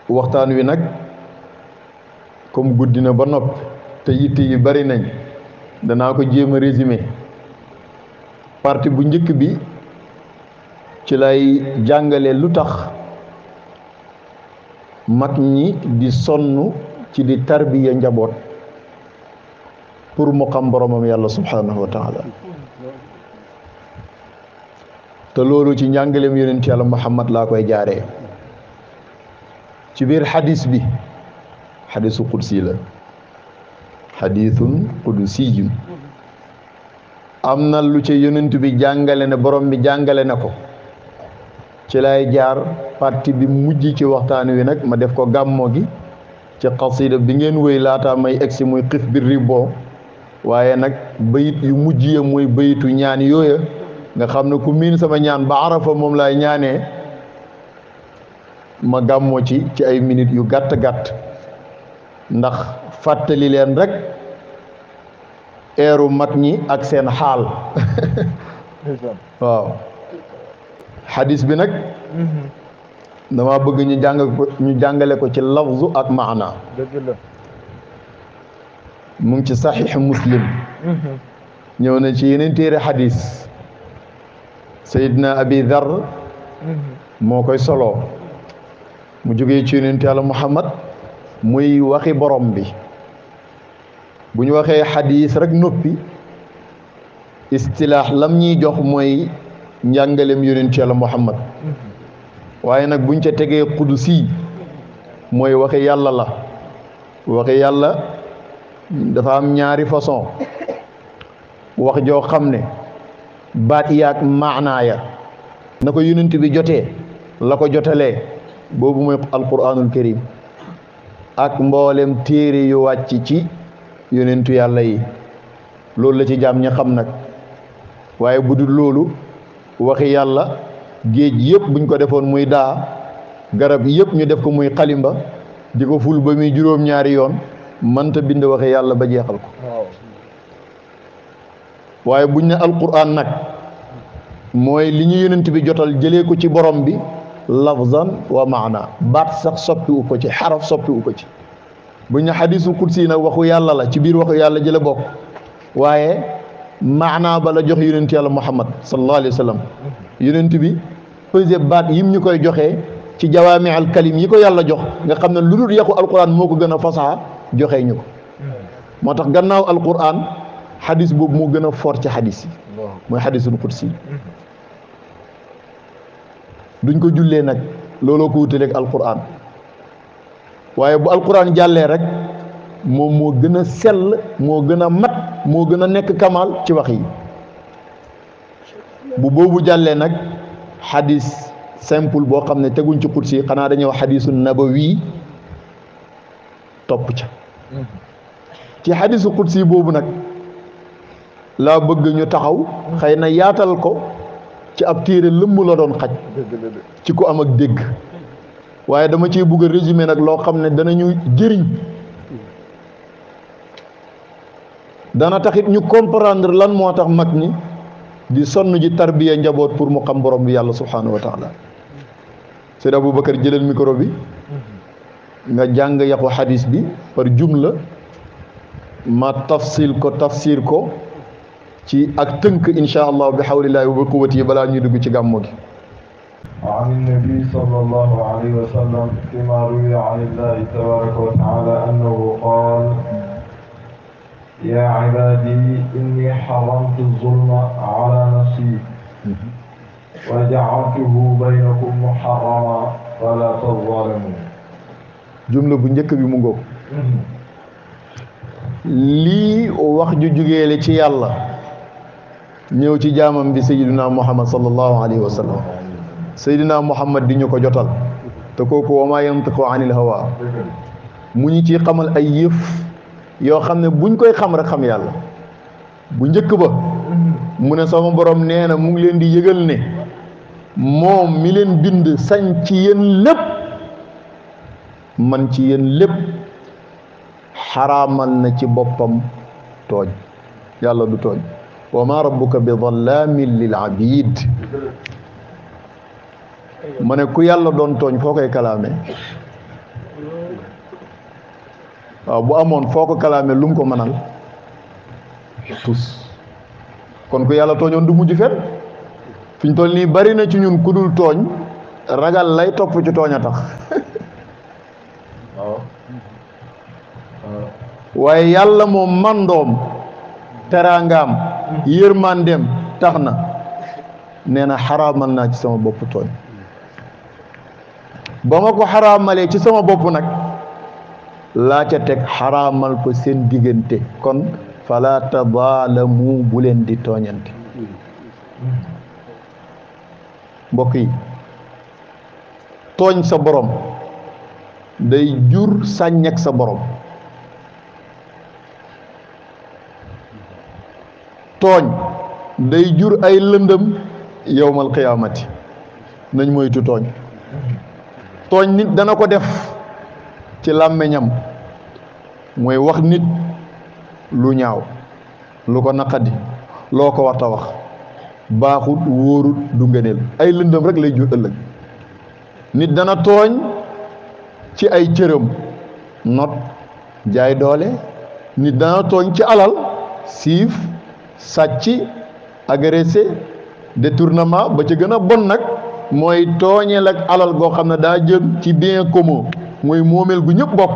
waxtaan wi nag comme guddi na ba nopp te yitte yi bari nañ danaa ko jéem a résumé partie bu njëkk bi ci lay jàngale lu tax mag ñi di sonn ci di tarbiya njaboot pour mu xam boromam yàlla subhanahu wa taala te loolu ci njàngaleem yonent yàlla Muhammad laa koy jaaree ci biir xadis bi xadisu qudsi la xadisun qudsiyun am na lu ci yonent bi jàngale ne borom bi jàngale na ko ci lay jaar parti bi mujj ci waxtaan wi nag ma def ko gàmmo gi ci xasida bi ngeen wéy laata may egsi muy xif bi ribbo waaye nag bayit yu mujj ya mooy bayitu ñaan yooya nga xam ne ku miin sama ñaan ba arafa moom laay ñaanee ma gàmmoo ci ay minutes yu gàtt-gàtt ndax fàttali leen rek eeru mag ñi ak seen xaal waaw xadis bi nag dama bëgg ñu jàngale ko ci lafzu ak maana mu ngi ci saxiix muslim ñëw na ci yeneen téere xadis sayidna abi dhar moo koy soloo mu jógee ci yonent yàlla muhammad muy waxi borom bi bu ñu waxee xadis rek noppi istilaax lam ñuy jox mooy njàngaleem yonent yàlla muhammad waaye nag buñ ca tegee qudusi mooy waxi yàlla la waxi yàlla dafa am ñaari façon wax joo xam ne baat yaak maanaa ya na ko yonent bi jotee la ko jotalee boobu mooy alquranul karim ak mboolem téere yu wàcc ci yonentu yàlla yi loolu la ci jaam ñi xam nag waaye bu dul loolu waxi yàlla géej yëpp buñ ko defoon muy daa garab yëpp ñu def ko muy xalimba di ko ful ba muy juróom-ñaari yoon mënta bind waxi yàlla ba jeexal ko waaye buñ ne alquran nag mooy li ñu yonent bi jotal jëlee ko ci borom bi lafzan wa maana baat sax soppiwu ko ci xaraf soppiwu ko ci buñ ne xadisu kursi nag waxu yàlla la ci biir waxu yàlla jële bokk waaye maana ba la jox yonent yàlla muhammad sallallahu alayhi wa sallam yonent bi pesé baat yim ñu koy joxee ci jawaami al kalim yi ko yàlla jox nga xam ne lu dul yàqu alquran moo ko gën a fasaa joxee ñu ko moo tax gannaaw alquran xadis boobu moo gën a fort ci xadis yi mooy xadisul qudsi duñ ko jullee nag looloo ko wutaleeg alquran waaye bu alquran jàllee rek moom moo gën a sell moo gën a mat moo gën a nekk kamal ci wax yi bu boobu jàllee nag xadis simple boo xam ne teguñ ci qudsi xanaa dañuy wax xadisu nabawi topp ca ci xadisu qudsi boobu nag laa bëgg ñu taxaw xëy na yaatal ko ci ab téere lëmm la doon xaj ci ku am ak dégg waaye dama ciy bëgg a résumé nag loo xam ne danañu jëriñ dana taxit ñu comprendre lan moo tax mag ñi di sonn ji tarbiya njaboot pour mu xam borom bi yàlla subhanahu wa taala Seydi Aboubacar jëlal micro bi nga jàng yaxu xadis bi par jumla ma tafsir ko ci ak tënk insha allah bi hawlillahi wa quwwati balaa ñuy dugg ci gàmmu gi عن النبي صلى الله عليه وسلم فيما روي عن الله تبارك وتعالى أنه قال يا عبادي إني حرمت الظلم على نفسي وجعلته بينكم محرما فلا تظالموا jumla bu njëkk bi mu ngoog lii wax ju jugeele ci yàlla ñëw ci jaamam bi sayyidina muhammad sallallahu alayhi wa sallam sayyidina muhammad di ñu ko jotal te kooku wa maa yantiqu anil hawa mu ñu ci xamal ay yëf yoo xam ne buñ koy xam rek xam yàlla bu njëkk ba mu ne sama borom nee na mu ngi leen di yëgal ne moom mi leen bind sañ ci yéen lépp man ci yéen lépp xaraamal na ci boppam tooñ yàlla du tooñ wa ma rabbuka bi dhallamin lil abid ma ne ku yàlla doon tooñ foo koy kalaame waaw bu amoon foo ko kalaame lu mu ko mënal tus kon ku yàlla tooñoon du mujj fen fi ñu toll nii bari na ci ñun ku dul tooñ ragal lay topp ci tooñ a tax waaye yàlla moom mandoom teraangaam yërmandeem tax na nee na xaraamal naa ci sama bopp tooñ ba ma ko xaraamalee ci sama bopp nag laa ca teg xaraamal ko seen diggante kon fala tabaalamu bu leen di tooñante mbokk yi tooñ sa borom day jur sàññek sa borom tooñ day jur ay lëndëm yowmal qiyaamati nañ moytu tooñ tooñ nit dana ko def ci làmmiñam mooy wax nit lu ñaaw lu ko naqadi loo ko war ta wax baaxut wóorut du ngëneel ay lëndëm rek lay jur ëllëg nit dana tooñ ci ay cëram not jaay doole nit dana tooñ ci alal siif sàcc agressé détournement ba ci gën a bon nag mooy tooñeel ak alal goo xam ne daa jëm ci bien commun mooy moomeel gu ñëpp bokk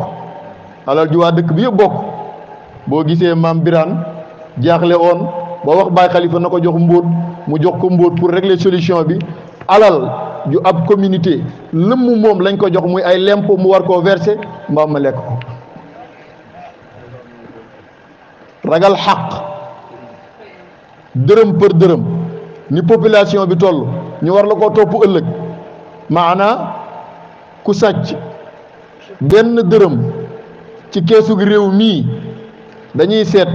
alal ju waa dëkk bi yëpp bokk boo gisee maam Birane jaaxle woon ba wax Baay Xalifa na ko jox mbóot mu jox ko mbóot pour régler solution bi alal ju ab communauté lëmm moom lañ ko jox muy ay lempo mu war koo verser mbaam ma lekk ko ragal xaq dërëm për dërëm ni population bi toll ñu war la koo topp ëllëg maanaa ku sàcc benn dërëm ci keesu réew mii dañuy seet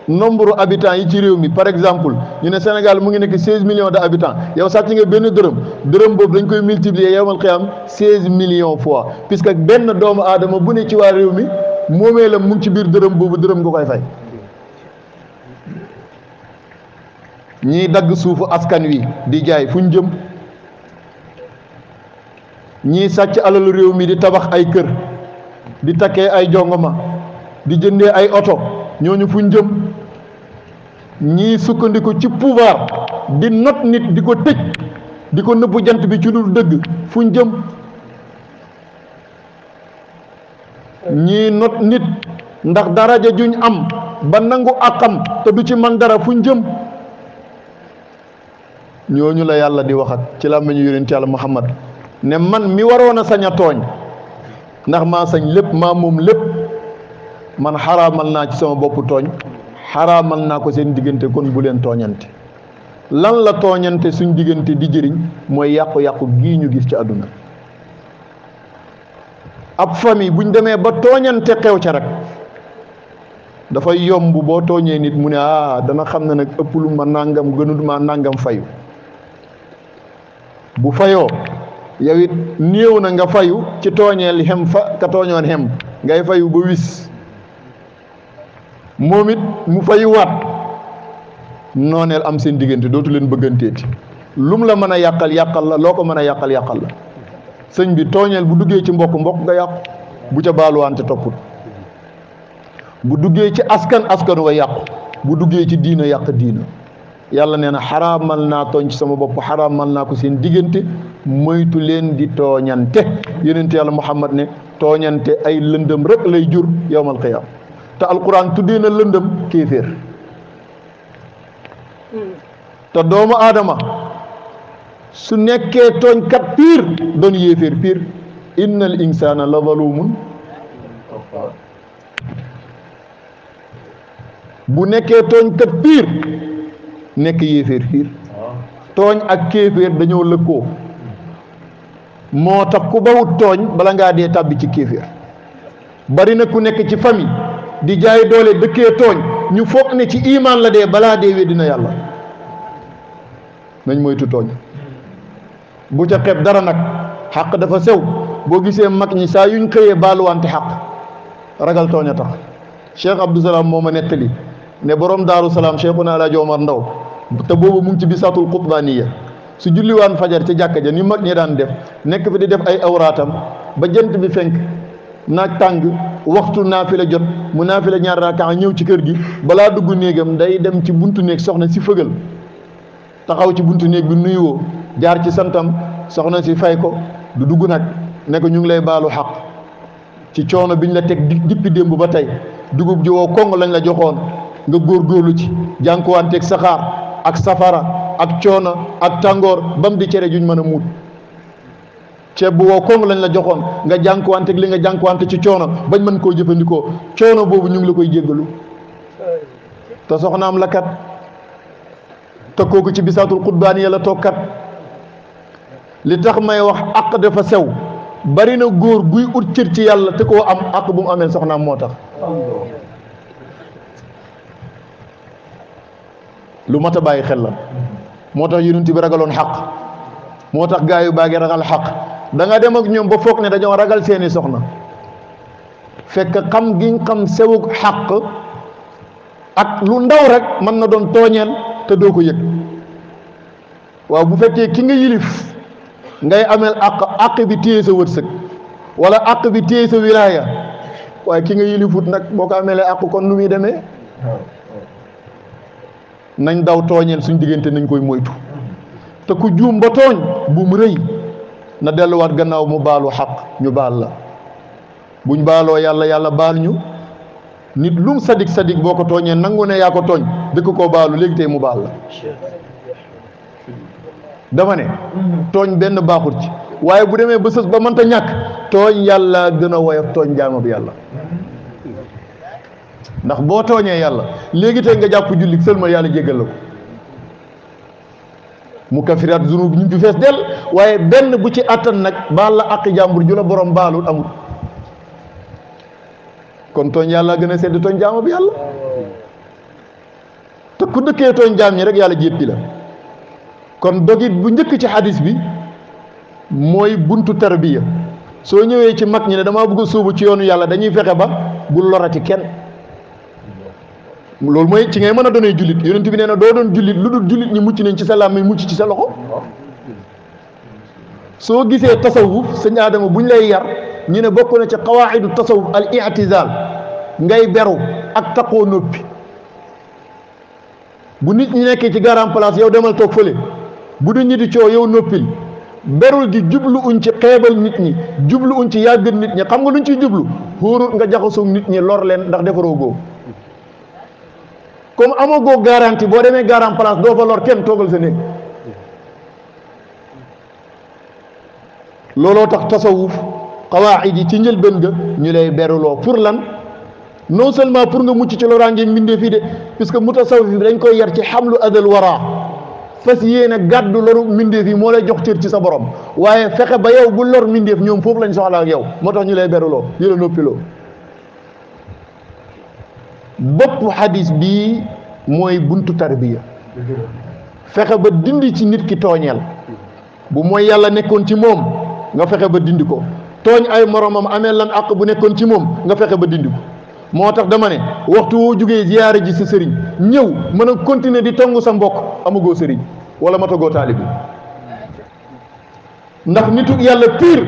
nombre habitants yi ci réew mi par exemple ñu ne Sénégal mu ngi nekk 16 millions de habitants yow sàcc nga benn dërëm boobu dañ koy multiplier yowmal xiyaam 16 millions fois puisque benn doomu aadama bu ne ci waa réew mi moomee la mu ngi ci biir dërëm boobu dërëm nga koy fay ñiy dagg suufu askan wi di jaay fu ñu jëm ñii sàcc alalu réew mi di tabax ay kër di takkee ay jongoma di jëndee ay oto ñooñu fu ñu jëm ñii sukkandiku ci pouvoir di not nit di ko tëj di ko nëbbu jant bi ci dul dëgg fu ñu jëm ñii not nit ndax daraja juñ am ba nangu àqam te du ci man dara fu ñu jëm ñooñu la yàlla di waxat ci làmmiñu yonent yàlla Muhammad ne man mi waroon a sañ a tooñ ndax maa sañ lépp maa moom lépp man xaraamal naa ci sama bopp tooñ xaraamal naa ko seen diggante kon bu leen tooñante lan la tooñante suñ diggante di jëriñ mooy yàqu-yàqu gii ñu gis ci àdduna ab famille buñ demee ba tooñante xew ca rek dafay yomb boo tooñee nit mu ne dana xam ne nag ëpp lu ma nàngam gënul ma nàngam fayu bu fayoo yow it néew na nga fayu ci tooñeel xem fa ka tooñoon xem ngay fayu ba wis moom it mu fayuwaat nooneel am seen diggante dootu leen bëgganteeti lum la mën a yàqal yàqal la loo ko mën a yàqal yàqal la sëñ bi tooñeel bu duggee ci mbokk nga yàqu bu ca baaluwante topput bu duggee ci askan wa yàqu bu duggee ci diina yàq diina yàlla nee na xaraamal naa tooñ ci sama bopp xaraamal naa ko seen diggante moytu leen di tooñante yonent yàlla Muhammad ne tooñante ay lëndëm rek lay jur yowmal qiyaam te alquran tuddee na lëndëm kéeféer te doomu aadama su nekkee tooñkat piir doon yéeféer piir innal insaana la zalumun bu nekkee tooñkat piir nekk yéeféer piir tooñ ak kéeféer dañoo lëkkoo moo tax ku bawut tooñ bala ngaa dee tàbbi ci kéeféer bari na ku nekk ci famille di jaay doole dëkkee tooñ ñu foog ne ci imaan la dee balaa dee weddina yàlla nañ moytu tooñ bu ca xeeb dara nag xaq dafa sew boo gisee mag ñi saa yuñ xëyee baaluwante xaq ragal tooñ a tax Cheikh Abdou Salaam moo ma nettali ne borom Daaru Salaam Cheikhuna Alaaji Omar Ndaw te boobu mu ngi ci bisaatul qutbaaniya su julliwaan fajar ci jàkka ja ni mag ñi daan def nekk fi di def ay awraatam ba jant bi fenk naaj tàng waxtu naafila jot mu naafila ñaar rakaa ñëw ci kër gi balaa dugg néegam day dem ci buntu néeg soxna si fëgal taxaw ci buntu néeg bi nuyoo jaar ci santam soxna si fay ko du dugg nag ne ko ñu ngi lay baalu xaq ci coono biñ la teg dippi démb ba tey dugub ji woo koŋ lañ la joxoon nga góorgóorlu ci jànkuwanteeg saxaar ak safara ak coono ak tàngoor ba mu di cere juñ mën a muut ceeb bu woo koŋ lañ la joxoon nga jànkuwanteeg li nga jànkuwante ci coono bañ mën koo jëfandikoo coono boobu ñu ngi la koy jéggalu te soxnaam la kat te kooku ci bisaatul xutbaani la toog kat li tax may wax àq dafa sew bari na góor guy ut cër ci yàlla te koo am àq bu mu amee soxnaam moo tax lu mat a bàyyi xel la moo tax yonent bi ragaloon xaq moo tax gaa yu baagi ragal xaq da nga dem ak ñoom ba foog ne dañoo ragal seeni soxna fekk xam giñ xam sewug xaq ak lu ndaw rek mën na doon tooñeel te doo ko yëg waaw bu fekkee ki nga yilif ngay ameel àq bi téye sa wërsëg wala àq bi téye sa wilaaya waaye ki nga yilifut nag boo ko ameelee àq kon nu muy demee nañ daw tooñeel suñ diggante nañ koy moytu te ku juum ba tooñ bu mu rëy na delluwaat gannaaw mu baalu xaq ñu baal la buñ baaloo yàlla yàlla baal ñu nit lum sadik boo ko tooñee nangu ne yaa ko tooñ dëkk koo baalu léegi tey mu baal la dama ne tooñ benn baaxut ci waaye bu demee ba sës ba mënta ñàkk tooñ yàlla gën a woyof tooñ jaamab yàlla ndax boo tooñee yàlla léegi tey nga jàpp julli sëlmal yàlla jéggal la ko mu kafiraat zunub ñu fi fees del waaye benn bu ci attan nag baal la àqi jàmbur ju la borom baalul amul kon tooñ yàlla gën a sedd tooñ jaamab yàlla te ku dëkkee tooñ jaam ñi rek yàlla jéppi la kon dogit bu njëkk ci xadis bi mooy buntu tarbiya soo ñëwee ci mag ñi ne damaa bëgg a sóobu ci yoonu yàlla dañuy fexe ba bu lorati kenn loolu mooy ci ngay mën a doonee jullit yonent bi nee na doo doon jullit lu dul jullit ñi mucc nañ ci sa làmmiñ mucc ci sa loxo soo gisee tasawuf sëñ Aadama bu ñu lay yar ñu ne bokk na ci qawaa'idu tasawuf al i'tizaal ngay beru ak taqoo noppi bu nit ñi nekkee ci garam place yow demal toog fële bu nit ñi di coow yow noppil berul gi jublu uñ ci xeebal nit ñi jublu uñ ci yàggal nit ñi xam nga luñ ciy jublu xóorul nga jaxasoog nit ñi lor leen ndax defaroo góo comme amagoo garantie boo demee garam place doo fa lor kenn toogal sa néeg looloo tax tasawuf qawaid yi ci njëlbéen ga ñu lay beruloo pour lan non seulement pour nga mucc ci loraange mbindee fii de puisque mutasawif bi dañ koy yar ci xamlu adal wara fas yéene gàddu loru mbindeef yi moo lay jox cër ci sa borom waaye fexe ba yow bu lor mbindeef ñoom foofu lañ soxla ak yow moo tax ñu lay beruloo di la noppiloo bopp xadis bii mooy buntu tarbiya fexe ba dindi ci nit ki tooñeel bu mooy yàlla nekkoon ci moom nga fexe ba dindi ko tooñ ay moromam amee lan àq bu nekkoon ci moom nga fexe ba dindi ko moo tax dama ne waxtu woo jugee ziyaare ji sa sëriñ ñëw mën a continuer di tongu sa mbokk amagoo sëriñ wala matagoo taalibi ndax nitu yàlla pire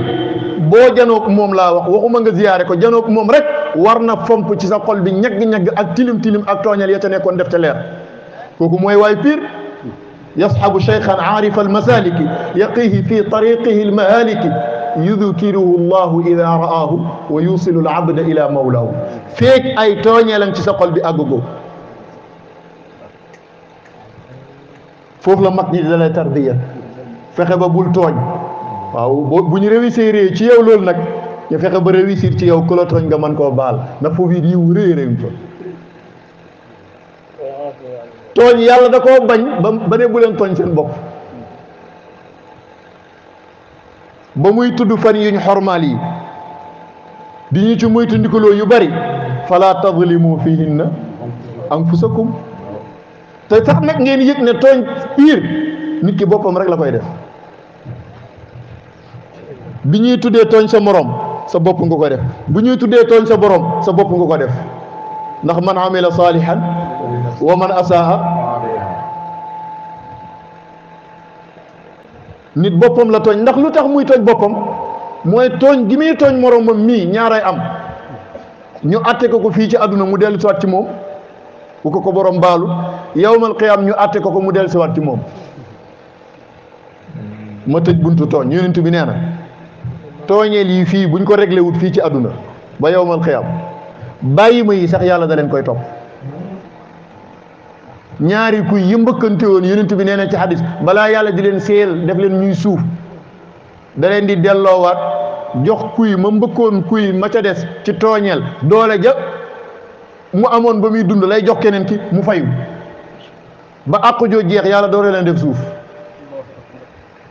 boo janoog moom laa wax waxuma nga ziyaare ko janoog moom rek war na fomp ci sa xol bi ñagg-ñagg ak tilim-tilim ak tooñal ya ca nekkoon def ca leer kooku mooy waay pire yasxabu cheykhan aarifa almasaliki yaqihi fi tariqihi almahaliki yudkiruhu llahu ida ra'aahu wa yusilu alabda ila mawlahu feek ay tooñeelam ci sa xol bi àggugoo foofu la mag ñi da lay tarbiya fexe ba bul tooñ waaw bu ñu réussir ci yow loolu nag ñu fexe ba réussir ci yow ku la tooñ nga mën koo baal ndax foofu it yiw réeréew fa tooñ yàlla da koo bañ ba ne bu leen tooñ seen bopp ba muy tudd fan yuñ xormaal yi di ñu ci moytu ndikaloo yu bari fala tadlimu fihinna anfusakum te sax nag ngeen yëg ne tooñ piir nit ki boppam rek la koy def bi ñuy tuddee tooñ sa morom sa bopp nga ko def bu ñuy tuddee tooñ sa borom sa bopp nga ko def ndax man amila salihan wa man asaa nit boppam la tooñ ndax lu tax muy tooñ boppam mooy tooñ gi muy tooñ moromam mii ñaaray am ñu atte ko fii ci àdduna mu dellu siwaat ci moom bu ko borom baalu yawmal qiyaam ñu atte ko mu dellu siwaat ci moom. ma tëj buntu tooñ yonent bi nee na tooñeel yi fii buñ ko réglé wut fii ci àdduna ba yawmal qiyaam bàyyi ma yi sax yàlla da leen koy topp. ñaari kuy yi mbëkkante woon yonent bi nee na ci xadis balaa yàlla di leen seel def leen ñuy suuf da leen di delloowaat jox kuy ma mbëkkoon kuy ma ca des ci tooñeel doole ja mu amoon ba muy dund lay jox keneen ki mu fayu ba àq joo jeex yàlla doole leen def suuf.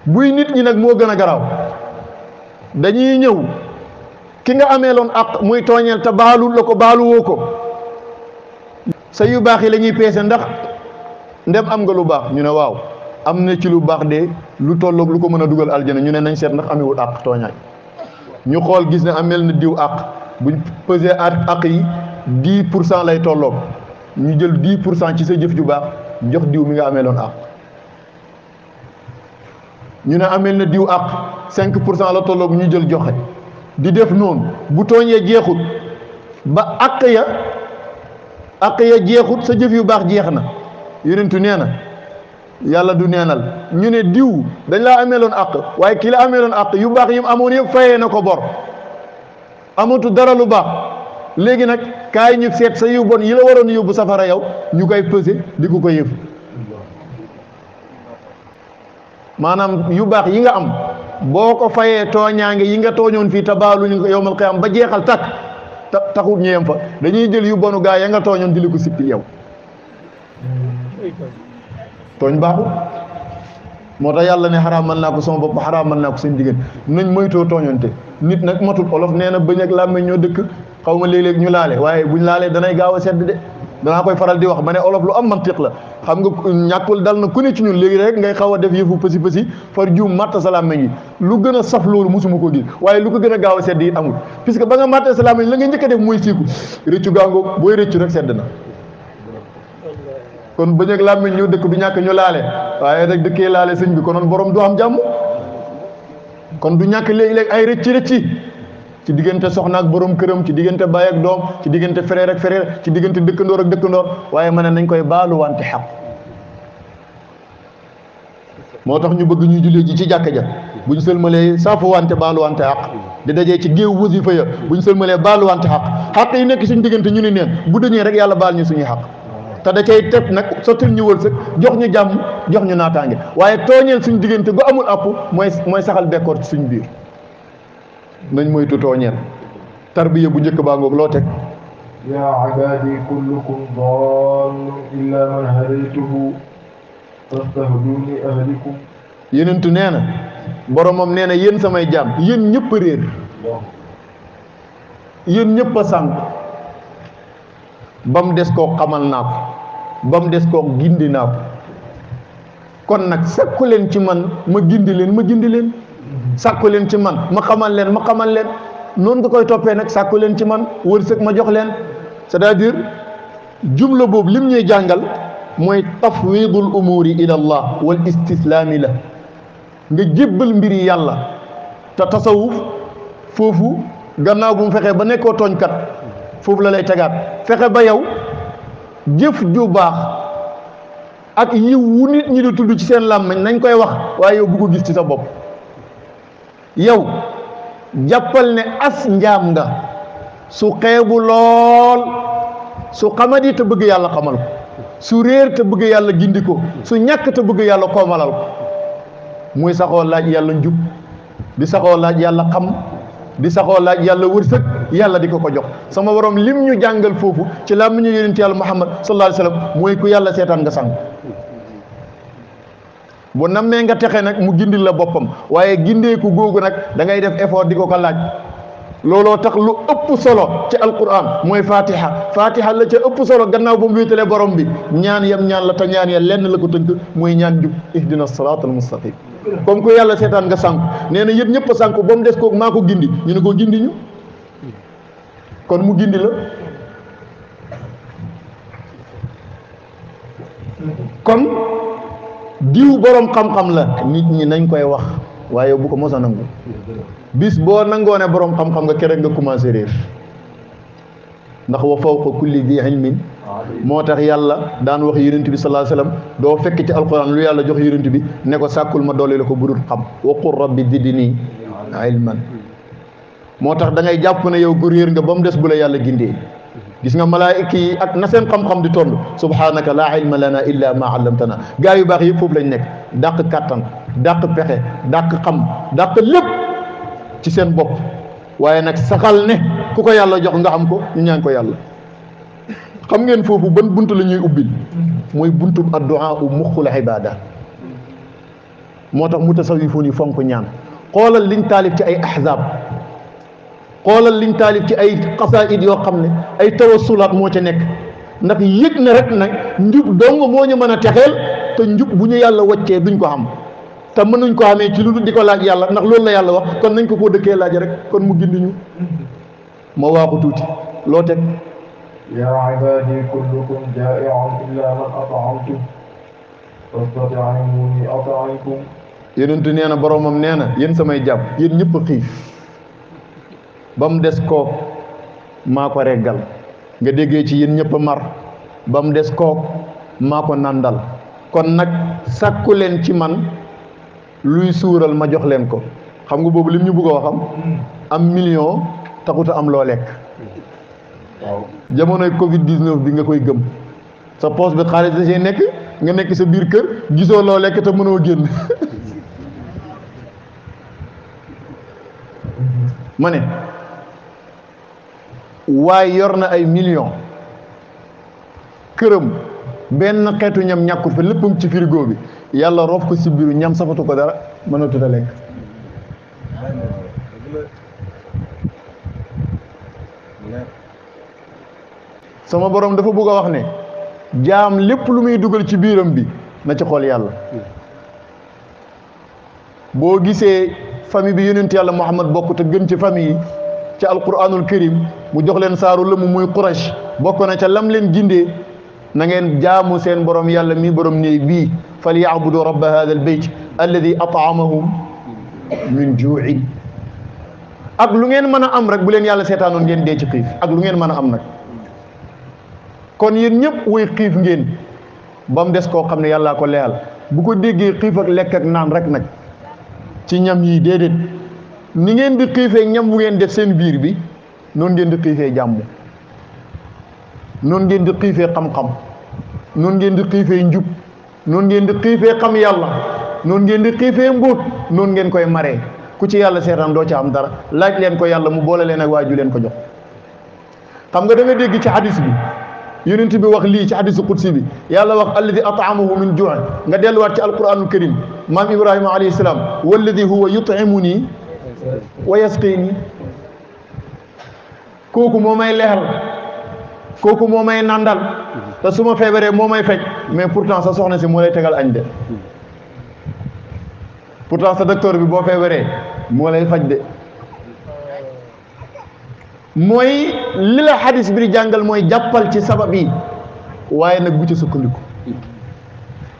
buy nit ñi nag moo gën a garaaw dañuy ñëw ki nga ameeloon àq muy tooñeel te baalu la ko baaluwoo ko sa yu baax yi la ñuy peese ndax ndem am nga lu baax ñu ne waaw am na ci lu baax de lu tolloog lu ko mën a dugal aljana ñu ne nañ seet ndax amewul àq tooñaay ñu xool gis ne ameel na diw àq buñ pesé àq yi 10% lay tolloog ñu jël 10% ci sa jëf ju baax jox diw mi nga ameeloon àq. ñu ne ameel na diw àq 5% la tolloog ñu jël joxe di def noonu bu tooñee jeexut ba àq ya jeexut sa jëf yu baax jeex na yonentu nee na yàlla du neenal ñu ne diw dañ laa ameeloon àq waaye kii la ameeloon àq yu baax yi mu amoon yëpp fayee na ko bor amatu dara lu baax léegi nag kaay ñu seet sa yu bon yi la waroon yóbbu safara yow ñu koy pesé di ko yëf maanaam yu baax yi nga am boo ko fayee tooñaange yi nga tooñoon fii te baaluñu ko yowmal qiyaam ba jeexal takk taxut ñu yem fa dañuy jël yu bonu gaa ya nga tooñoon di li ko sippi yow tooñ baaxul moo tax yàlla ne xaraamal naa ko sama bopp xaraamal naa ko seen jigéen nañ moytoo tooñonte nit nag matul olof nee na bëñ ak làmmiñ ñoo dëkk xaw ma léeg-léeg ñu laale waaye buñ laalee danay gaaw a sedd de danaa koy faral di wax ma ne olof lu am mantiq la xam nga ñàkkul dal na ku ne ci ñun léegi rek ngay xaw a def yëfu pësi far juum matt sa làmmiñ yi lu gën a saf loolu mosuma ko gis waaye lu ko gën a gaaw a sedd yi amul puisque ba nga mattee sa làmmiñ la nga njëkk a def mooy siiku rëccu gaangoog booy rëccu rek sedd na kon bëñ ak làmmiñ ñu dëkk du ñàkk ñu laale waaye rek dëkkee laale sëñ bi konoon borom du am jàmm kon du ñàkk léegi-léegi ay rëcci ci diggante soxna ak borom këram ci diggante baay ak doom ci diggante frère ak frère ci diggante dëkkandoor ak dëkkandoor waaye ma ne nañ koy baalu wante xaq moo tax ñu bëgg ñuy jullee ji ci jàkka ja buñ sëlmalee saafu wante baalu wante xaq di dajee ci géew wasifa ya buñ sëlmalee baalu wante xaq yi nekk suñu diggante ñu ni neen bu dañee rek yàlla baal ñu suñuy xaq te da cay teg nag sottil ñu wërsëg jox ñu jàmm jox ñu naataange waaye tooñeel suñu diggante gu amul àpp mooy saxal bekkoor ci suñu biir nañ moytu tooñeel tarbiya bu njëkk baa ngoog loo teg yaa ibaadi kullukum daalun illa man hadaytuhu fastahduni ahdikum yenentu nee na boromam nee na yéen samay jaam yéen ñëpp a réer yéen ñëpp a sànq ba mu des koo xamal naa ko ba mu des koo gindi naa ko kon nag sakku leen ci man ma gindi leen sàkku leen ci man ma xamal leen noonu nga koy toppee nag sàkku leen ci man wërsëg ma jox leen c'est-à-dire jumla boobu lim ñuy jàngal mooy tafwidul umuri ila allah wal istislaami la nga jébbal mbiri yàlla te tasawuf foofu gannaaw bu mu fexee ba nekkoo tooñkat foofu la lay tegaat fexe ba yow jëf ju baax ak yiw wu nit ñi di tudd ci seen làmmiñ nañ koy wax waaye yow bu ko gis ci sa bopp yow jàppal ne as njaam nga su xeebu lool su xamadi te bëgg yàlla xamal ko su réer te bëgg yàlla gindi ko su ñàkk te bëgg yàlla koomalal ko muy saxoo laaj yàlla njub di saxoo laaj yàlla xam di saxoo laaj yàlla wërsëg yàlla di ko ko jox sama borom lim ñu jàngal foofu ci làmmiñu yonent yàlla Muhammad sallallahu alayhi wa sallam mooy ku yàlla seetaan nga sànq bu nammee nga texe nag mu gindil la boppam waaye gindeeku googu nag da ngay def effort di ko laaj looloo tax lu ëpp solo ci alquran mooy fatiha la ca ëpp solo gannaaw ba mu wéetalee borom bi ñaan yam ñaan la te ñaan ya lenn la ko tënk mooy ñaan jub ihdina siraatal mustaqim comme que yàlla seetaan nga sànku nee na yéen ñëpp a sànku ba mu des kooku maa ko gindi ñu ne ko gindi ñu kon mu gindi la kon diw borom xam-xam la nit ñi nañ koy wax waaye bu ko mos a nangu bis boo nangoo ne borom xam-xam nga keroog nga commencé réer ndax wa fawqa kulli di ilmin moo tax yàlla daan wax yonent bi sallallahu alayhi wasallam doo fekk ci alquran lu yàlla jox yonent bi ne ko sàkkul ma dolli la ko budul xam wa qul rabbi zidni ilman moo tax da ngay jàpp ne yow góor yéer nga ba mu des bu la yàlla gindee gis nga malaayika yi ak na seen xam-xam di toll subhanaka laa ilma lana illa ma allamtana gaa yu baax yëpp foofu lañ nekk dàq kàttan dàq pexe dàq xam dàq lépp ci seen bopp waaye nag saxal ne ku ko yàlla jox nga am ko ñu ñaan ko yàlla xam ngeen foofu ban bunt la ñuy ubbil mooy buntu addu'a u muxul ibada moo tax mutasawwifuun yi fonk ñaan xoolal liñ taalif ci ay ahzaab xoolal liñ taalif ci ay xasaayid yoo xam ne ay tawassulaat moo ca nekk ndax yëg na rek nag njub dong moo ñu mën a texeel te njub bu ñu yàlla waccee duñ ko xam te mënuñ ko xamee ci lu dul di ko laaj yàlla ndax loolu la yàlla wax kon nañ ko koo dëkkee laaj rek kon mu gindi ñu ma waaxu tuuti loo teg yaa ibaadi kullukum jaa'i'un illaa man at'amtu fastat'imuni at'imkum yonentu nee na boromam nee na yéen samay jàpp yéen ñëpp xiif ba mu des kook maa ko reggal nga déggee ci yéen ñëpp a mar ba mu des kook maa ko nandal kon nag sàkku leen ci man luy suural ma jox leen ko xam nga boobu lim ñu bëgg a waxam am million taxut a am loo lekk waaw jamonoy Covid 19 bi nga koy gëm sa poche bi xaalis da cee nekk nga nekk sa biir kër gisoo loo lekk te mënoo génn ma ne waaye yor na ay million këram benn xeetu ñam ñàkkut fa léppam ci frigo bi yàlla roof ko si biiru ñam safatu ko dara mënatut a lekk sama borom dafa bëgg a wax ne jaam lépp lu muy dugal ci biiram bi na ci xool yàlla boo gisee famille bi yonent yàlla Muhammad bokk te gën ci famille yi ci alquranul karim mu jox leen saaru lëmu muy Quraysh bokk na ca lam leen gindee na ngeen jaamu seen borom yàlla mi borom néeg bii fal yaabudu rabba hada al bayt alladi at'amahum min juu'in ak lu ngeen mën a am rek bu leen yàlla seetaanoon ngeen dee ci xiif ak lu ngeen mën a am nag kon yéen ñëpp way xiif ngeen ba mu des koo xam ne yàllaa ko leyal bu ko déggee xiif ak lekk ak naan rek nag ci ñam yi déedéet ni ngeen di xiifee ñam bu ngeen def seen biir bi noonu ngeen di xiifee jàmm noonu ngeen di xiifee xam-xam noonu ngeen di xiifee njub noonu ngeen di xiifee xam yàlla noonu ngeen di xiifee mbóot noonu ngeen koy maree ku ci yàlla seetaan doo ci am dara laaj leen ko yàlla mu boole leen ak waaju leen ko jox xam nga da nga dégg ci hadis bi yonent bi wax lii ci hadisu qudsi bi yàlla wax alladi at'amahu min ju'in nga delluwaat ci alquranul karim maam ibrahima alayhi salaam walladi huwa yut'imuni wa yasqini kooku moo may leexal kooku moo may nandal te su ma feebaree moo may fekk mais pourtant sa soxna si moo lay tegal añ de pourtant sa docteur bi boo feebaree moo lay faj de mooy li la xadis bi di jàngal mooy jàppal ci sabab yi waaye nag bu ci sukkandiku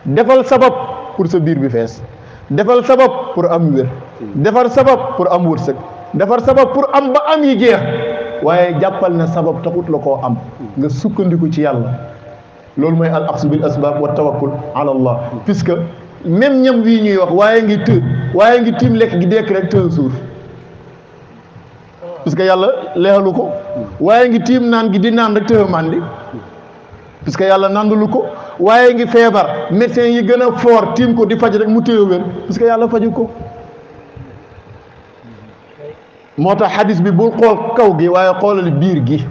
defal sabab pour sa biir bi fees defal sabab pour am wér defar sabab pour am wërsëg defar sabab pour am ba am yi jeex waaye jàppal na sabab taxut la koo am nga sukkandiku ci yàlla loolu mooy al axsu bil asbab wa tawakkul ala allah puisque même ñam wii ñuy wax waaye ngi tiim lekk gi dekk rek tën suur puisque yàlla leexalu ko waaye ngi tiim naan gi di naan rek tëë màndi puisque yàlla nandulu ko waaye ngi feebar médecin yi gën a fort tiim ko di faj rek mu téye wér puisque yàlla faju ko moo tax xadis bi bul xool kaw gi waaye xoolal biir gi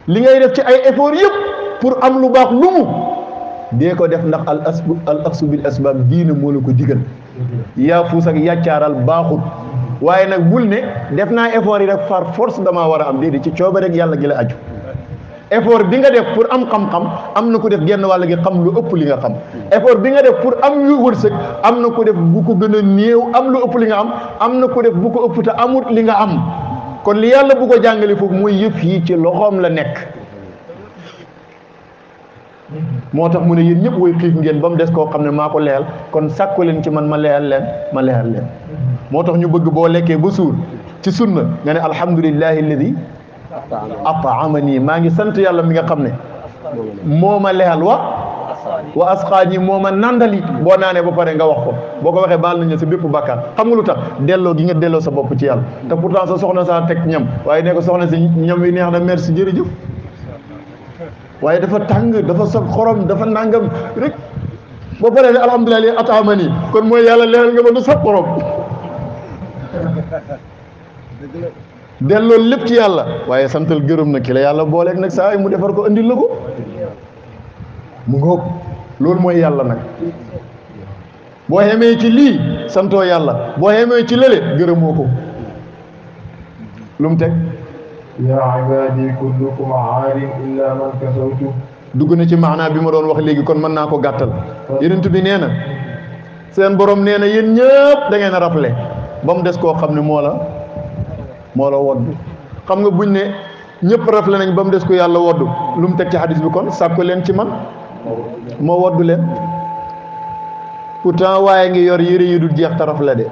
li ngay def ci ay effort yëpp pour am lu baax lu mu dee ko def ndax al aksu bil asbab diina moo la ko digal yaa fuus ak yàccaaral baaxut waaye nag bul ne def naa effort yi rek par force damaa war a am déedéet ci cooba rek yàlla gi la aju effort bi nga def pour am xam-xam am na ko def genn wàll gi xam lu ëpp li nga xam effort bi nga def pour am yu wërsëg am na ko def bu ko gën a néew am lu ëpp li nga am na ko def bu ko ëpp te amut li nga am kon li yàlla bu ko jàngale foofu mooy yëf yi ci loxoom la nekk moo tax mu ne yéen ñëpp way xiif ngeen ba mu des koo xam ne maa ko leyal kon sàkku leen ci man ma leyal leen moo tax ñu bëgg boo lekkee ba suur ci sunna nga ne alhamdulillahi alladi at'amani maa ngi sant yàlla mi nga xam ne moo ma lexal wa asqaani moo ma nandali boo naanee ba pare nga wax ko boo ko waxee baal nañ la sa bépp bàkkaar xam nga lu tax delloo gi nga delloo sa bopp ci yàlla te pourtant sa soxna saa teg ñam waaye ne ko soxna si ñam wi neex na merci jërëjëf waaye dafa tàng dafa soog xorom dafa nangam rek ba pare ne alhamdulilah li at'amani kon mooy yàlla lexal nga ba du soog xorom delloo lépp ci yàlla waaye santal gërëm na ki la yàlla booleeg nag saa yi mu defar ko andil la ko mu ngoog loolu mooy yàlla nag boo xamee ci lii santoo yàlla boo xamee ci lële gërëmoo ko lu mu teg yaa ibaadi kullukum aarin illa man kasawtu dugg na ci maanaa bi ma doon wax léegi kon mën naa ko gàttal yonent bi nee na seen borom nee na yéen ñëpp da ngeen a rappelé ba mu des koo xam ne moo la woddu xam nga buñ ne ñëpp rafle nañ ba mu des ko yàlla woddu lu mu teg ci hadis bi kon sàkku leen ci man moo woddu leen pourtant waaye ngi yor yére yu dul jeex te rafle de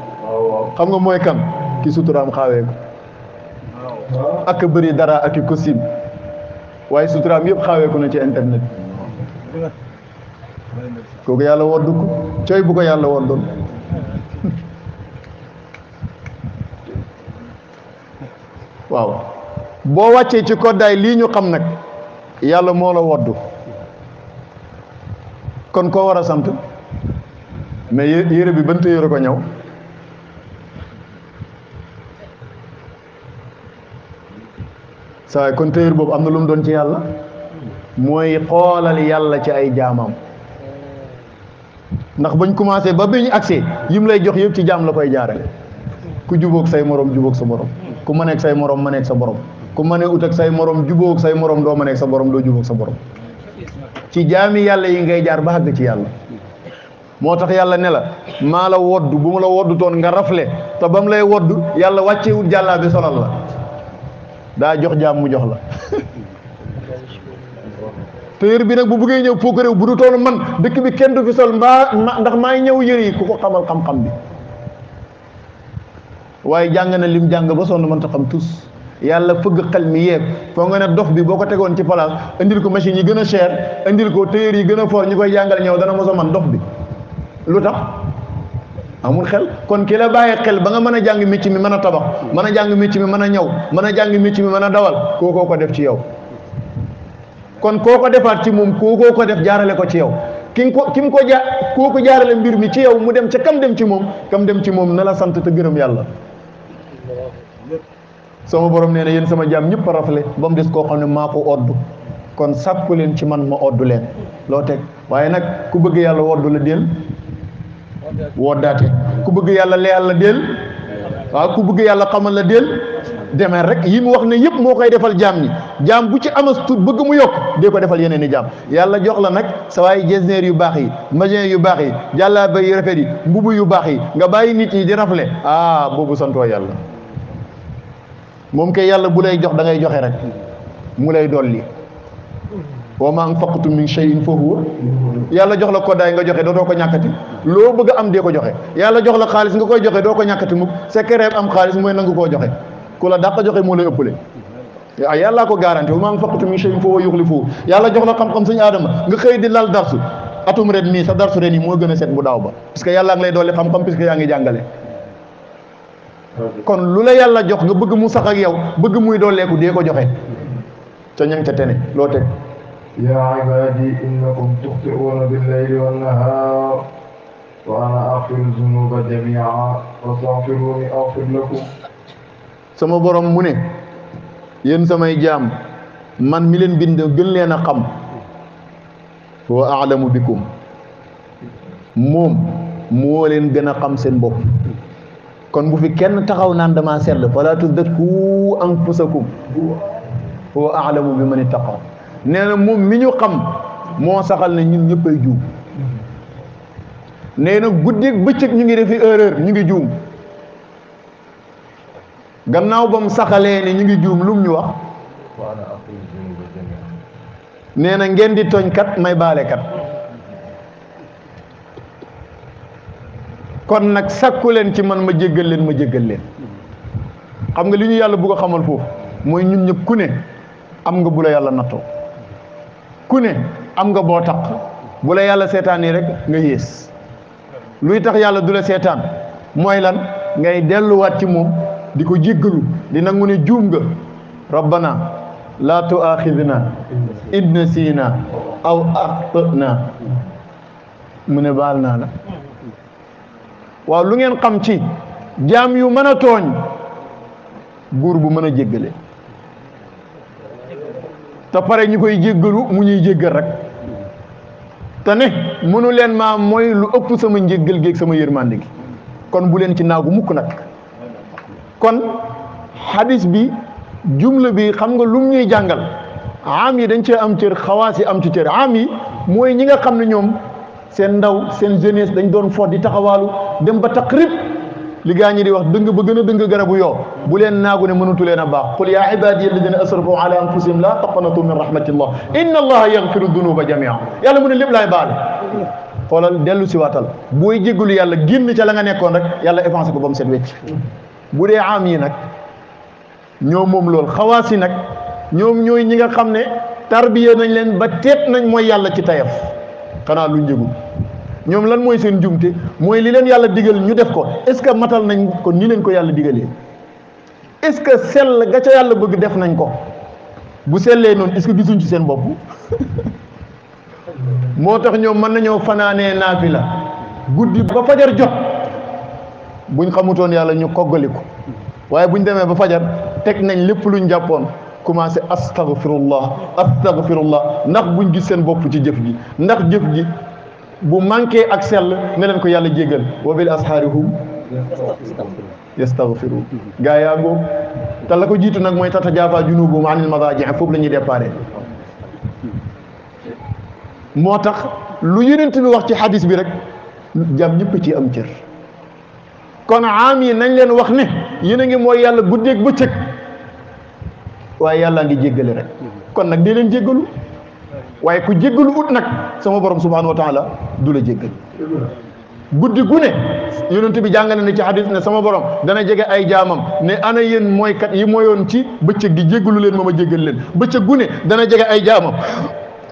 xam nga mooy kan ki suturaam xaawee ko ak bëri dara ak i costume waaye suturaam yëpp xaawee ko na ci internet kooku yàlla woddu ko coy bu ko yàlla woddoon waaw boo wàccee ci koddaay lii ñu xam nag yàlla moo la woddu kon koo war a sant mais yére bi ban téyére ko ñëw saa kon téyére boobu am na lu mu doon ci yàlla mooy xoolal yàlla ci ay jaamam ndax bañ commencé ba bi ñu agsee yim lay jox yëpp ci jaam la koy jaarale ku jubóog say morom jubóog sa morom ku mëneeg say morom mëneeg sa borom ku mënee ut ak say morom jubóog say morom doo mëneeg sa borom doo jubóog sa borom ci jaami yàlla yi ngay jaar ba àgg ci yàlla moo tax yàlla ne la maa la woddu bu mu la woddu toon nga rafle te ba mu lay woddu yàlla wàccewut jàllaa bi solal la daa jox jaam mu jox la téer bi nag bu bëggee ñëw foo ko réew bu du toon man dëkk bi kenn du fi sol ndax maay ñëw yëre yi ku ko xamal xam-xam bi waaye jàng na lim jàng ba sonn mënta xam tus yàlla fëgg xel mi yeeg foo nga ne dof bi boo ko tegoon ci place indil ko machine yi gën a cher indil ko téer yi gën a fort ñi koy jàngal ñëw dana mos a man dof bi lu tax amul xel kon ki la bàyyi xel ba nga mën a jàng métier mi mën a tabax mën a jàng métier mi mën a ñaw mën a jàng métier mi mën a dawal kookoo ko def ci yow kon koo ko defaat ci moom kookoo ko def jaarale ko ci yow ki mu ko kooku jaarale mbir mi ci yow mu dem ca kam dem ci moom na la sant te gërëm yàlla sama borom nee na yéen sama jaam ñëpp a rafle ba mu des koo xam ne maa ko oddu kon sàkku leen ci man ma oddu leen loo teg waaye nag ku bëgg yàlla woddu la del woddaate ku bëgg yàlla leyal la del waaw ku bëgg yàlla xamal la del demee rek yi mu wax ne yëpp moo koy defal jaam ñi jaam bu ci amas tut bëgg mu yokk dee ko defal yeneen i jaam yàlla jox la nag sa waay jesneer yu baax yi magin yu baax yi jàllaabe yu rafet yi mbubu yu baax yi nga bàyyi nit ñi di rafle boobu santoo yàlla moom kay yàlla bu lay jox da ngay joxe rek mu lay dolli wa ma anfaqtum min shay'in fa huwa yàlla jox la koddaay nga joxe dootoo ko ñàkkati loo bëgg a am dee ko joxe yàlla jox la xaalis nga koy joxe doo ko ñàkkati mukk secret am xaalis mooy nangu koo joxe ku la dàq joxe moo lay ëppale yàllaa ko garanti wa ma anfaqtum min shay'in fa huwa yukhlifuhu yàlla jox la xam-xam suñu aadama nga xëy di lal darsu atum ren nii sa darsu ren yi moo gën a set bu daaw ba parce que yàlla ak lay dolli xam-xam puisque yaa ngi jàngale kon lu la yàlla jox nga bëgg mu sax ak yow bëgg muy dooleeku dee ko joxe ca ñang ca tene loo teg yaa ibaadi innakum tuxti'uuna billayli wannahaar wa ana aghfiru zunuba jamii'an fastaghfiruuni aghfir lakum sama borom mu ne yéen samay jaam man mi leen bind gën leen a xam wa a'lamu bikum moom moo leen gën a xam seen bopp kon bu fi kenn taxaw naan dama sell fala tuzakku anfusakum wa a'lamu bi man ittaqa nee na moom mi ñu xam moo saxal ne ñun ñëppay juum nee na guddi bëccëg ñu ngi defi erreur ñu ngi juum gannaaw ba mu saxalee ne ñu ngi juum lum ñu wax nee na ngeen di tooñ kat may baale kat kon nag sakku leen ci man ma jéggal leen xam nga li ñu yàlla bëgg a xamal foofu mooy ñun ñëpp ku ne am nga bu la yàlla nattoo ku ne am nga boo taq bu la yàlla seetaanee rek nga yées luy tax yàlla du la seetaan mooy lan ngay delluwaat ci moom di ko jéggalu di nangu ne juum nga rabbana laa tuaaxidna in nasiina aw axtana mu ne baal naa la waaw lu ngeen xam ci jaam yu mën a tooñ buur bu mën a jéggale te pare ñu koy jéggalu mu ñuy jéggal rek te ne mënu leen maa mooy lu ëpp sama njéggal géeg sama yërmande gi kon bu leen ci naagu mukk nag kon hadis bi jumla bi xam nga lum ñuy jàngal am yi dañ cee am cër xawaas yi am ci cër am yi mooy ñi nga xam ne ñoom seen ndaw seen jeunesse dañ doon fo di taxawaalu dem ba taqrib li gaa ñi di wax dëng ba gën a dëng garabu yoo bu leen naagu ne mënutu leen a baax qul yaa ibadiya alladina asrafu ala anfusihim la taqnatu min rahmatillah inna allaha yaghfiru dunuba jamia yàlla mu ne lépp laay baale xoolal dellu si waatal booy jéggalu yàlla génn ca la nga nekkoon rek yàlla effacé ko ba mu set wecc bu dee am yi nag ñoom moom loolu xawaas yi nag ñoom ñooy ñi nga xam ne tarbiya nañ leen ba teet nañ mooy yàlla ci tayaf xanaa lu njëgul ñoom lan mooy seen jumte mooy li leen yàlla digal ñu def ko est-ce que matal nañ ko ni leen ko yàlla digalee est-ce que sell ga ca yàlla bëgg def nañ ko bu sellee noonu est-ce que gisuñ ci seen bopp moo tax ñoom mën nañoo fanaanee naafila guddi ba fajar jot buñ xamutoon yàlla ñu koggali ko waaye buñ demee ba fajar teg nañ lépp luñ jàppoon commencé astaghfirullah ndax buñ gis seen bopp ci jëf ji ndax jëf ji bu manqué ak sell ne leen ko yàlla jéggal wa bil ashaarihum yastaghfiruun gaa yaa ngoo te la ko jiitu nag mooy tatajaafaa junuubuhum anil madaaji' foofu la ñuy déparé moo tax lu yonent bi wax ci hadis bi rek jàmm ñëpp ci am cër kon aam yi nañ leen wax ne yéen a ngi mooy yàlla guddeeg bëccëg waaye yàllaa ngi jéggale rek kon nag dee leen jéggalu waaye ku jéggalu ut nag sama borom subhanahu wa taala du la jéggal guddi gu ne yonent bi jàngale na ci hadis ne sama borom dana jege ay jaamam ne ana yéen mooykat yi mooyoon ci bëccëg gi jéggalu leen ma jéggal leen bëccëg gu ne dana jege ay jaamam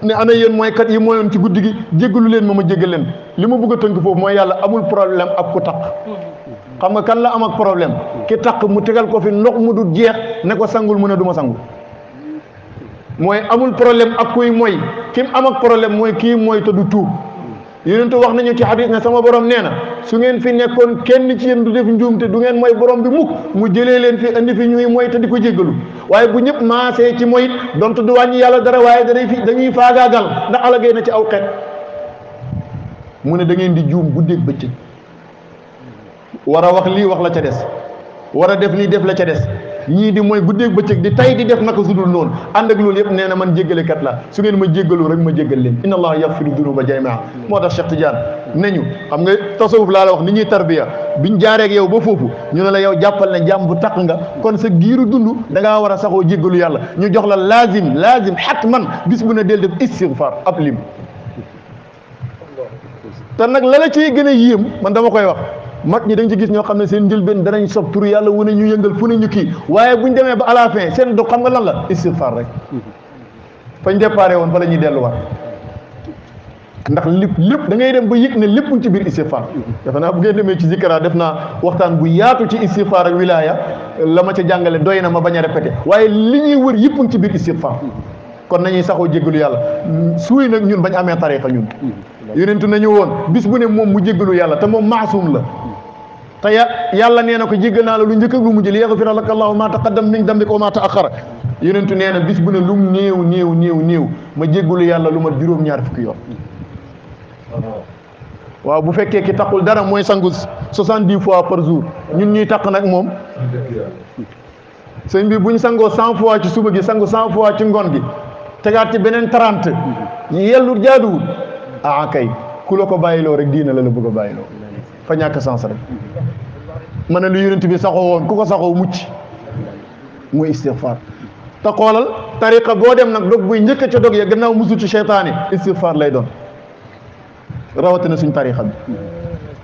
ne ana yéen mooykat yi mooyoon ci guddi gi jéggalu leen ma jéggal leen li ma bëgg a tënk foofu mooy yàlla amul problème ak ku taq xam nga kan la am ak problème ki taq mu tegal ko fi ndox mu du jeex ne ko sangul mu ne du ma sangu mooy amul problème ak kuy mooy ki mu am ak problème mooy kii mooy te du tuub yonent wax nañu ci hadis ne sama borom nee na su ngeen fi nekkoon kenn ci yéen du def njuumte du ngeen mooy borom bi mukk mu jëlee leen fi andi fi ñuy mooy te di ko jéggalu waaye bu ñëpp maasee ci mooy donte du wàññi yàlla dara waaye dañuy faagaagal ndax alagee na ci aw xeet mu ne da ngeen di juum guddeeg bëccëg war a wax lii wax la ca des war a def lii def la ca des ñii di mooy guddeeg bëccëg di tay di def naka sudul noonu ànd ak loolu yëpp nee na man jéggalekat la su ngeen ma jéggalu rek ma jéggal leen inna allaha yaghfiru dunuba jami'a moo tax Cheikh Tidiane nañu xam nga tasawuf laa la wax ni ñuy tarbiya biñ jaareeg yow ba foofu ñu ne la yow jàppal ne jàmm bu taq nga kon sa giiru dund da ngaa war a saxoo jéggalu yàlla ñu jox la laazim hatman bis bu ne del def istighfar ab lim te nag la la ciy gën a yéem man dama koy wax mag ñi dañ ci gis ñoo xam ne seen njëlbeen danañ sob tur yàlla wane ñu yëngal fu ne ñu kii waaye buñ demee ba à la fin seen dog xam nga lan la istighfar rek fañ déparé woon fa la ñuy delluwaat ndax lépp da ngay dem ba yëg ne lépp ci biir istighfar dafa naa bu ngeen demee ci zikra def naa waxtaan bu yaatu ci istighfar ak wilaya la ma ca jàngale doy na ma bañ a répété waaye li ñuy wër yëpp ci biir istighfar kon nañuy saxoo jéggalu yàlla suuy nag ñun bañ amee tariqa ñun yonentu nañu woon bis bu ne moom mu jéggalu yàlla te moom maasum la te yàlla nee na ko jéggal naa la lu njëkk ak lu mujj li yaghfira laka allahu ma taqaddama min dambika wa ma ta'akhkhara yonentu nee na bis bu ne lu mu néew ma jéggalu yàlla lu mat juróom-ñaar fukki yoon waaw bu fekkee ki taqul dara mooy sangu 70 fois par jour ñun ñuy taq nag moom sëñ bi buñ sangoo 100 fois ci suba gi sangu 100 fois ci ngoon gi tegaat ci beneen 30 ñu yellu jaaduwul kay ku la ko bàyyiloo rek diina la bëgg a bàyyiloo fa ñàkk sens rek ma ne lu yonent bi saxoo woon ku ko saxoo mucc muy istighfar te xoolal tariqa boo dem nag dog buy njëkk ca dog ya gannaaw musu ci seytaane istighfar lay doon rawatina suñ tariqa bi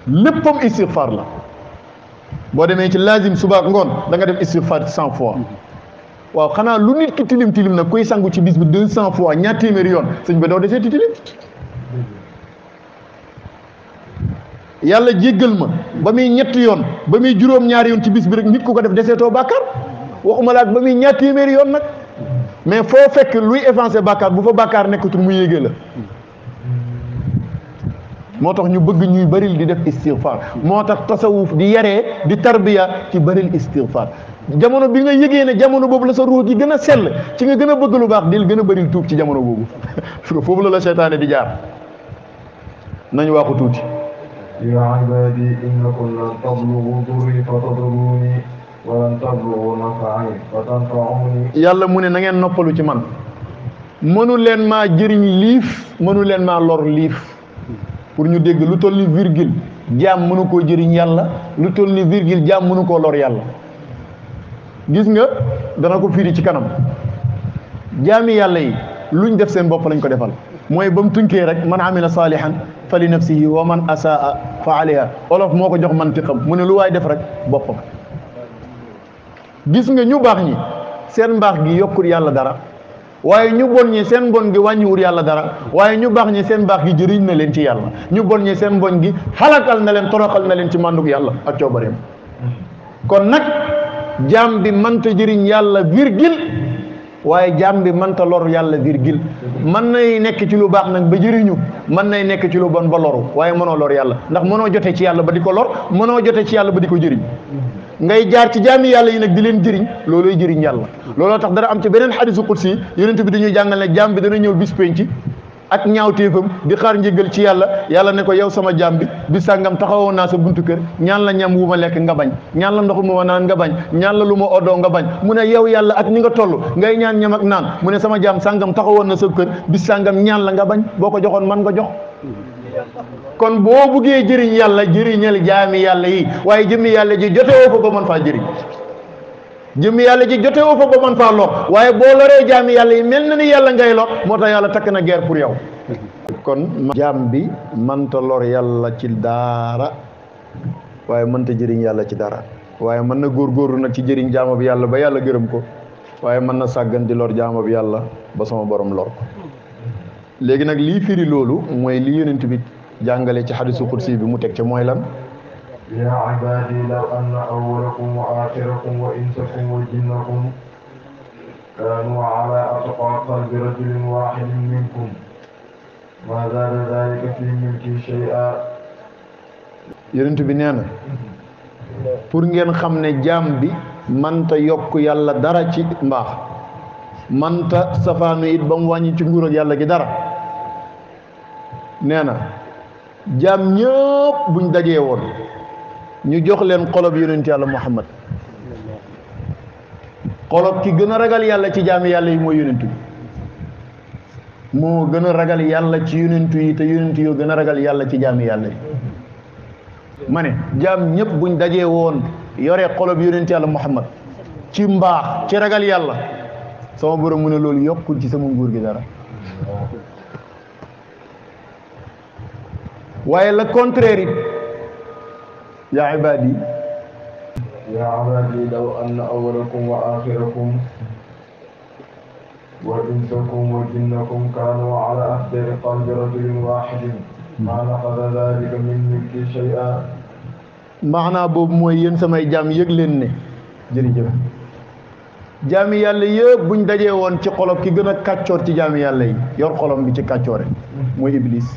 léppam istighfar la boo demee ci lazim suba ak ngoon da nga def istighfar 100 fois waaw xanaa lu nit ki tilim tilim nag kuy sangu ci bis bi 200 fois ñaar téeméeri yoon sëñ ba doo desee ti tilim yàlla jéggal ma ba muy ñetti yoon ba muy juróom-ñaari yoon ci bis bi rek nit ku ko def deseetoo bàkkaar waxuma la ak ba muy ñaar téeméeri yoon nag mais foo fekk luy effacer bàkkaar bu fa bàkkaar nekkatul mu yéegee la moo tax ñu bëgg ñuy bëril di def istighfar moo tax tasawuf di yaree di tarbiya ci bëril istighfar jamono bi nga yëgee ne jamono boobu la sa ruux gi gën a sell ci nga gën a bëgg lu baax dil gën a bëril tuub ci jamono boobu foofu la seytaane di jaar nañ waxu tuuti يا عبادي إنكم لن تبلغوا ضري فتضروني ولن تبلغوا نفعي فتنفعوني yàlla mu ne na ngeen noppalu ci man mënu leen maa jëriñ liif mënu leen maa lor liif pour ñu dégg lu toll ni virgule jaam mënu koo jëriñ yàlla lu toll ni virgule jaam mënu koo lor yàlla gis nga dana ko firi ci kanam jaami yàlla yi luñ def seen bopp lañ ko defal mooy ba mu tunkee rek man amila salihan fa li nafsihi wa man asaa fa alayha olof moo ko jox mantiqam mu ne lu waay def rek boppam gis nga ñu baax ñi seen mbaax gi yokkul yàlla dara waaye ñu bon ñi seen bon gi wàññiwul yàlla dara waaye ñu baax ñi seen mbaax gi jëriñ na leen ci yàlla ñu bon ñi seen bon gi xalakal na leen toroxal na leen ci màndug yàlla ak coobareem kon nag jaam bi mënta jëriñ yàlla virgule waaye jaam bi mënta lor yàlla virgule mën nay nekk ci lu baax nag ba jëriñu mën nay nekk ci lu bon ba loru waaye mënoo lor yàlla ndax mënoo jote ci yàlla ba di ko lor mënoo jote ci yàlla ba di ko jëriñ ngay jaar ci jaami yàlla yi nag di leen jëriñ loolooy jëriñ yàlla looloo tax dara am ci beneen xadisu qudsi yonent bi dañuy jàngal ne jaam bi dana ñëw bis penc ak ñaawteefam di xaar njëgal ci yàlla yàlla ne ko yow sama jaam bi bi sàngam taxawoon naa sa buntu kër ñaan la ñam wu ma lekk nga bañ ñaan la ndox mu ma naan nga bañ ñaan la lu ma oddoo nga bañ mu ne yow yàlla ak ni nga toll ngay ñaan ñam ak naan mu ne sama jaam sàngam taxawoon na sa kër bi sàngam ñaan la nga bañ boo ko joxoon man nga jox kon boo buggee jëriñ yàlla jëriñal jaami yàlla yi waaye jëmmi yàlla ji jotewoo fa ba mën faa jëriñ jëmmi yàlla ji jotewoo fa ba mën faa lor waaye boo loree jaami yàlla yi mel na ni yàlla ngay lor moo tax yàlla takk na guerre pour yow kon jaam bi mënta lor yàlla ci dara waaye mënta jëriñ yàlla ci dara waaye mën na góorgóorlu nag ci jëriñ jaama bi yàlla ba yàlla gërëm ko waaye mën na sàggan di lor jaama bi yàlla ba sama borom lor ko léegi nag lii firi loolu mooy li yonent bi jàngale ci xadisu qudsi bi mu teg ca mooy lan يا عبادي لو أن أولكم وآخركم وإنسكم وجنكم كانوا على أتقى قلب رجل واحد منكم ما زاد ذلك في ملكي شيئا yonent bi nee na pour ngeen xam ne jaam bi manta yokk yàlla dara ci mbaax manta safaanu it ba mu wàññi ci nguur ak yàlla gi dara nee na jaam ñëpp buñ dajee woon ñu jox leen xolob yonent yàlla Muhammad xolob ki gën a ragal yàlla ci jaami yàlla yi mooy yonent bi moo gën a ragal yàlla ci yonent yi te yonent yoo gën a ragal yàlla ci jaami yàlla yi ma ne jaam ñëpp buñ dajee woon yore xolob yonent yàlla Muhammad ci mbaax ci ragal yàlla sama borom mu ne loolu yokkul ci sama nguur gi dara waaye le contraire it yaa ibaadi يا عبادي لو أن أولكم وآخركم وإنسكم وجنكم كانوا على أفضل قلب رجل واحد ما نقض ذلك من ملكي شيئا maanaa boobu mooy yéen samay jaam yëg leen ne jërëjëf jaami yàlla yëpp buñ dajee woon ci xolob ki gën a kàccoor ci jaami yàlla yi yor xolom bi ci kàccoore mooy iblis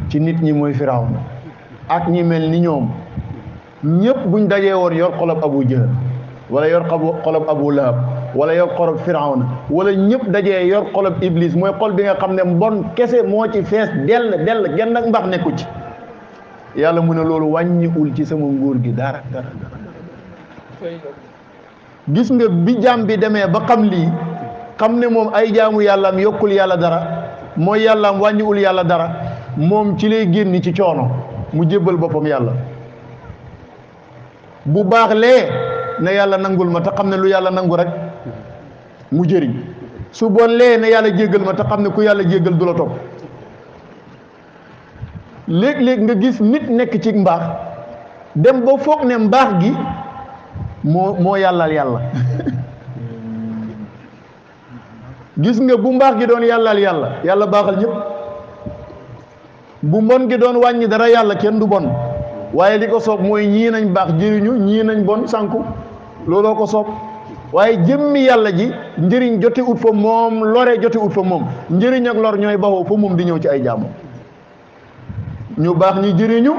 ci nit ñi mooy Firawna ak ñi mel ni ñoom ñëpp buñ dajee woon yor xolob Abu Jahl wala yor xolob Abu Lahab wala yor xolob Firawna wala ñëpp dajee yor xolob iblis mooy xol bi nga xam ne mbon kese moo ci fees dell genn ak mbax nekku ci yàlla mu ne loolu wàññiwul ci sama nguur gi dara gis nga bi jaam bi demee ba xam lii xam ne moom ay jaamu yàllaam yokkul yàlla dara mooy yàllaam wàññiwul yàlla dara moom ci lay génn ci coono mu jébbal boppam yàlla bu baax lee ne yàlla nangul ma te xam ne lu yàlla nangu rek mu jëriñ su bon lee ne yàlla jéggal ma te xam ne ku yàlla jéggal du la topp léeg-léeg nga gis nit nekk ci mbaax dem ba foog ne mbaax gi moo yàllal yàlla gis nga bu mbaax gi doon yàllaal yàlla yàlla baaxal ñëpp, bu mbon gi doon wàññi dara yàlla kenn du bon, waaye li ko soob mooy ñii nañ baax jëriñu ñii nañ bon sànku, looloo ko soob. waaye jëmmi yàlla ji njëriñ jote ut fa moom, lore jote ut fa moom, njëriñ ak lor ñooy baxoo fa moom di ñëw ci ay jaamam. ñu baax ñi jëriñu,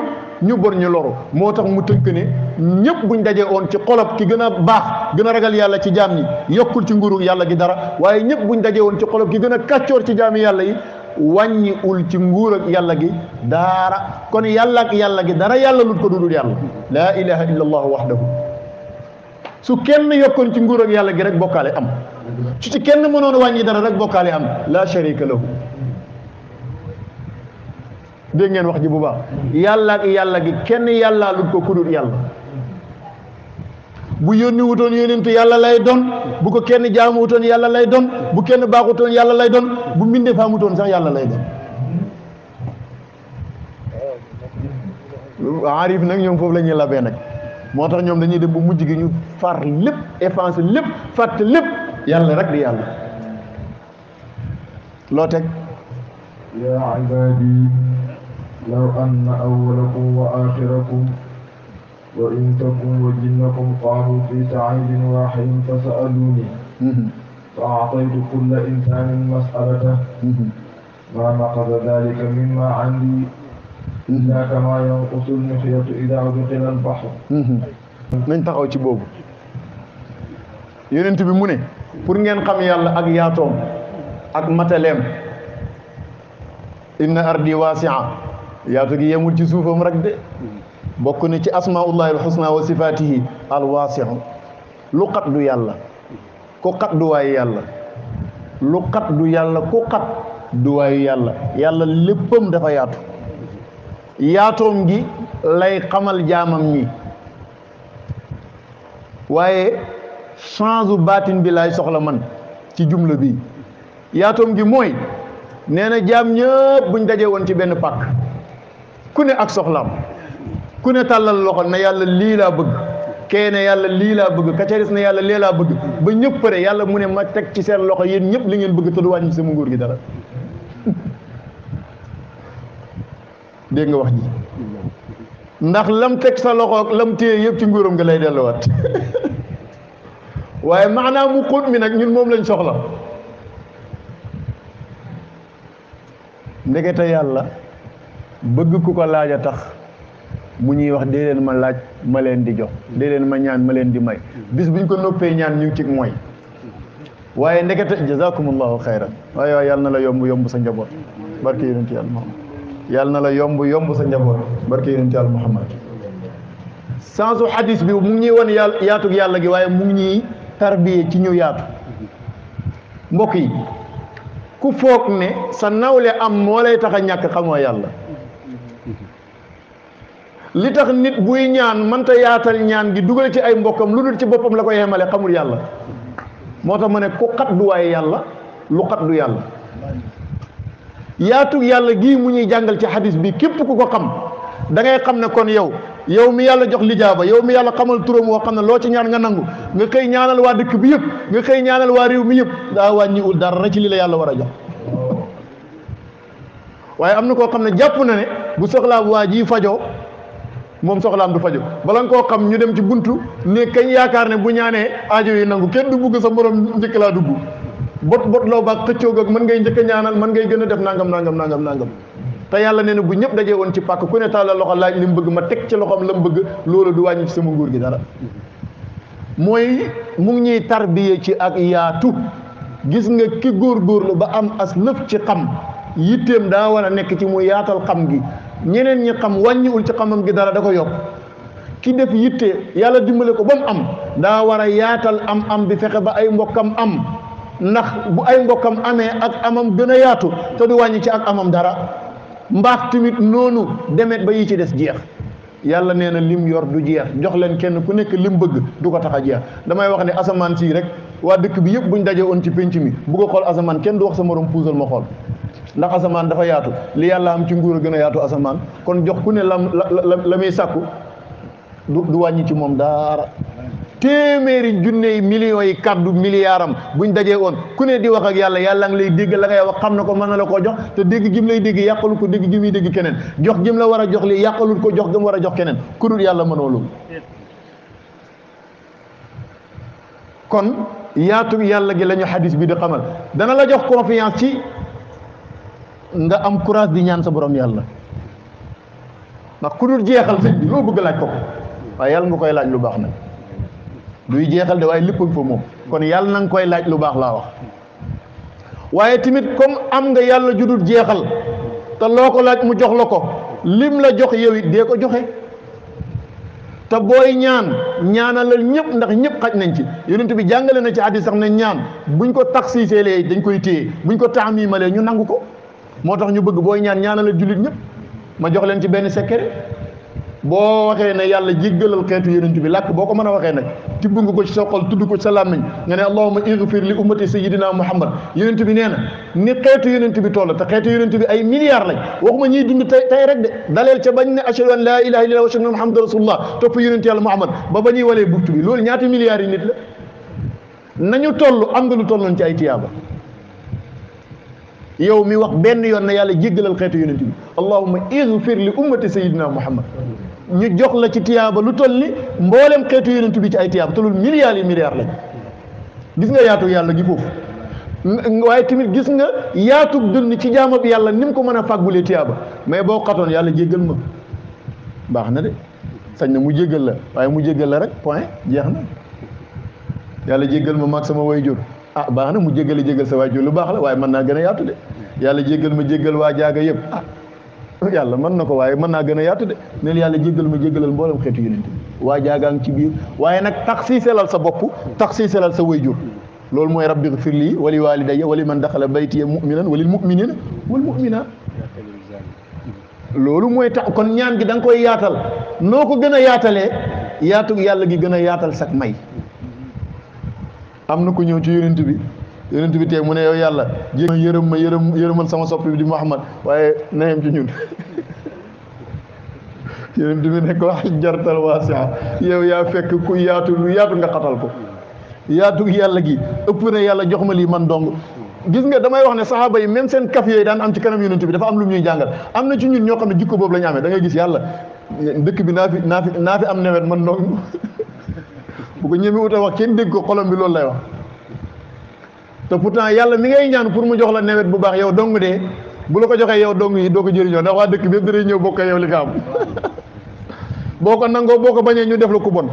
ñu bon ñu loru. moo tax mu tënk ne ñëpp buñ dajee woon ci xolob ki gën a baax gën a ragal yàlla ci jaam ñi yokkul ci nguuru yàlla gi dara, waaye ñëpp buñ dajee woon ci xolob ki gën a kàccoor ci jaami yàlla yi wàññiwul ci nguur ak yàlla gi dara. kon yàlla ak yàlla gi dara yàlla lut ko dudul yàlla, laa ilaha illa allahu wahdahu. su kenn yokkoon ci nguur ak yàlla gi rek bokkaale am, su ci kenn mënoon wàññi dara rek bokkaale am, la sharika lahu. dégg ngeen wax ji bu baax, yàlla ak yàlla gi kenn yàllaa lut ko kudul yàlla. bu yónni wutoon yónentu yàlla lay doon, bu ko kenn jaamu wutoon yàlla lay doon, bu kenn baaxutoon yàlla lay doon, bu mbindee faamutoon sax yàlla lay doon. arif nag ñoom foofu la ñuy labee nag, moo tax ñoom dañuy dem bu mujj gi ñu far lépp, effacé lépp, fàtte lépp, yàlla rek di yàlla. loo teg yaa ibaadi law anna awwalakum wa aaxirakum wa insakum wa jinnakum qaamu fi sa'iidin waahidin fa sa'aluuni fa a'taytu kulla insaanin mas'alatahu maa naqasa dhaalika mimmaa 'indii illaa kamaa yanqusu al-mikhyatu idhaa udkhila al-bahr. nañ taxaw ci boobu. yonent bi mu ne pour ngeen xam yàlla ak yaatoom ak mataleem, inna ardi waasi'a, yaatu gi yemul ci suufam rek de, bokk na ci asmaullahi alxusna wa sifaatihi alwaasi'u. lu xat du yàlla, ku xat du waayu yàlla, lu xat du yàlla, ku xat du waayu yàlla. yàlla léppam dafa yaatu, yaatoom gi lay xamal jaamam ñi, waaye change baatin bi lay soxla man ci jumla bi. yaatoom gi mooy nee na jaam ñëpp buñ dajee woon ci benn pàkk, ku ne ak soxlaam, ku ne tàllal loxo ne yàlla lii laa bëgg, kee ne yàlla lii laa bëgg, kacaris ne yàlla lee laa bëgg, ba ñëpp pare yàlla mu ne ma teg ci seen loxo yéen ñëpp li ngeen bëgg te du wàññi sama nguur gi dara. dégg nga wax ji, ndax lam teg sa loxo ak lam téye yëpp ci nguuram nga lay delluwaat. waaye maanaam mu xóot mi nag ñun moom lañ soxla. ndekete yàlla bëgg ku ko laaj a tax mu ñuy wax dee leen ma laaj ma leen di jox, dee leen ma ñaan ma leen di may. bis buñ ko noppee ñaan ñu ngi ci mooy. waaye ndekete jazakumullahu xayran. waaye waaye yàlla na la yomb yomb sa njaboot barke yonent yàlla Muhammad. yàlla na la yomb yomb sa njaboot barke yonent yàlla Muhammad. sensu hadis bi mu ngi ñuy wan yàlla yaatug yàlla gi, waaye mu ngi ñuy tarbiye ci ñu yaatu. mbokk yi, ku foog ne sa nawle am moo lay tax a ñàkk xamoo yàlla. li tax nit buy ñaan mënta yaatal ñaan gi dugal ci ay mbokkam lu dul ci boppam la ko yemale, xamul yàlla. moo tax ma ne ku xat du waaye yàlla, lu xat du yàlla. yaatug yàlla gii mu ñuy jàngal ci hadis bi képp ku ko xam da ngay xam ne kon yow mi yàlla jox lijaaba, yow mi yàlla xamal turam woo xam ne loo ci ñaan nga nangu, nga xëy ñaanal waa dëkk bi yëpp, nga xëy ñaanal waa réew mi yëpp, daa wàññiwul dara ci li la yàlla war a jox. waaye am na koo xam ne jàpp na ne bu soxlaam waa ji fajoo moom soxlaam du fajo. bala nga koo xam ñu dem ci buntu ne kañ yaakaar ne bu ñaanee aajo yi nangu, kenn du bugg sa morom njëkk laa dugg. bot loo baag xëccoog ak mën ngay njëkk a ñaanal, mën ngay gën a def nangam. te yàlla nee na bu ñëpp dajee woon ci pàkk ku ne tàllal loxo laaj li mu bëgg ma teg ci loxoom la mu bëgg, loolu du wàññi ci sama nguur gi dara. mooy mu ngi ñuy tarbiye ci ak yaatu. gis nga ki góorgóorlu ba am as lëf ci xam, yitteem daa war a nekk ci mu yaatal xam gi. ñeneen ñi xam wàññiwul ci xamam gi dara, da ko yokk. ki def yitte yàlla dimbale ko ba mu am, daa war a yaatal am bi, fexe ba ay mbokkam am, ndax bu ay mbokkam amee ak amam gën a yaatu te du wàññi ci ak amam dara. mbaax tamit noonu demet ba yi ci des jeex. yàlla nee na lim yor du jeex, jox leen kenn ku nekk lim bëgg du ko tax a jeex. damay wax ne asamaan sii rek waa dëkk bi yëpp buñ daje woon ci penc mi bu ko xool asamaan, kenn du wax sa morom puusal ma xool, ndax asamaan dafa yaatu. li yàlla am ci nguur a gën a yaatu asamaan, kon jox ku ne la muy sàkku du wàññi ci moom dara. téeméeri junne millions yi kaddu milliardam buñ dajee woon ku ne di wax ak yàlla yàlla ngi lay dégg la ngay wax xam na ko mën na la koo jox te dégg gim lay dégg yàqalul ko dégg gi muy dégg keneen jox gim la war a jox li yàqalul ko jox gim war a jox keneen ku dul yàlla mënoo loolu kon yaatu yàlla gi la ñu xadis bi di xamal dana la jox confiance ci nga am courage di ñaan sa borom yàlla ndax ku dul jeexal sëñ bi loo bëgg laaj ko waaye yàlla nga koy laaj lu baax nag duy jeexal de waaye lépp fa moom kon yàlla na nga koy laaj lu baax laa wax waaye tamit comme am nga yàlla judul jeexal te loo ko laaj mu jox la ko lim la jox yow it dee ko joxe te booy ñaanalal ñëpp ndax ñëpp xaj nañ ci yonent bi jàngale na ci hadis sax ne ñaan buñ ko taksiiseelee dañ koy téye buñ ko taamimalee ñu nangu ko moo tax ñu bëgg booy ñaanalal jullit ñëpp ma jox leen ci benn secret boo waxee ne yàlla jéggalal xeetu yonent bi làkk boo ko mën a waxee nag tibb nga ko ci sa xol tudd ko ci sa làmmiñ nga ne allahumma ighfir li ummati sayyidina muhammad yonent bi nee na ni xeetu yonent bi toll te xeetu yonent bi ay milliards lañ waxuma ñiy dund tey rek de daleel ca bañ ne ashhadu an laa ilaha illallah wa ashhadu anna muhammadan rasulullah topp yonent yàlla muhammad ba ñuy walee buftu bi loolu ñaati milliards yi nit la nañu toll am nga lu tolloon ci ay tiyaaba yow mi wax benn yoon na yàlla jéggalal xeetu yonent bi allahumma ighfir li ummati sayyidina muhammad ñu jox la ci tiyaaba lu toll ni mboolem xeetu yonent bi ci ay tiyaaba te loolu milliards yi milliards lañ gis nga yaatu yàlla gi foofu waaye tamit gis nga yaatu dund ci jaama bi yàlla ni mu ko mën a fàggulee tiyaaba mais boo xatoon yàlla jéggal ma baax na de sañ na mu jéggal la waaye mu jéggal la rek point jeex na yàlla jéggal ma maag sama waajur ah baax na mu jéggal sa waajur lu baax la waaye mën naa gën a yaatu de yàlla jéggal ma jéggal waa jaaga yëpp ah yàlla mën na ko waaye mën naa gën a yaatu de neel yàlla jéggal ma jéggalal mboolem xeetu yonent bi waa jaagaa ngi ci biir waaye nag tax siiselal sa bopp tax siiselal sa waajur loolu mooy rabbi gfir lii wali walidayya wali man daxala baytiya muminan walil muminina wal muminat loolu mooy tax kon ñaan gi da nga koy yaatal noo ko gën a yaatalee yaatu yàlla gi gën a yaatal sak may am na ko ñëw ci yonent bi tey mu ne yow yàlla yërëmal sama soppi bi di Muhammad waaye nayem ci ñun yonent bi ne ko wax jartal waasi'a yow yaa fekk ku yaatu lu yaatu nga xatal ko yaatu yàlla gi ëpp na yàlla jox ma lii man dong gis nga damay wax ne saxaaba yi même seen kaf yooyu daan am ci kanam yonent bi dafa am lu ñuy jàngal am na ci ñun ñoo xam ne jikko boobu la ñu amee da ngay gis yàlla dëkk bi naa fi am nawet man dong bu ko ñëmi uta wax kenn dégg ko xolom bi loolu lay wax te pourtant yàlla mi ngay ñaan pour mu jox la nawet bu baax yow dong de bu la ko joxee yow dong yi doo ko jëriñoo ndax waa dëkk bi yëpp danañ ñëw bokk yow li nga am boo ko nangoo boo ko bañee ñu def la ku bon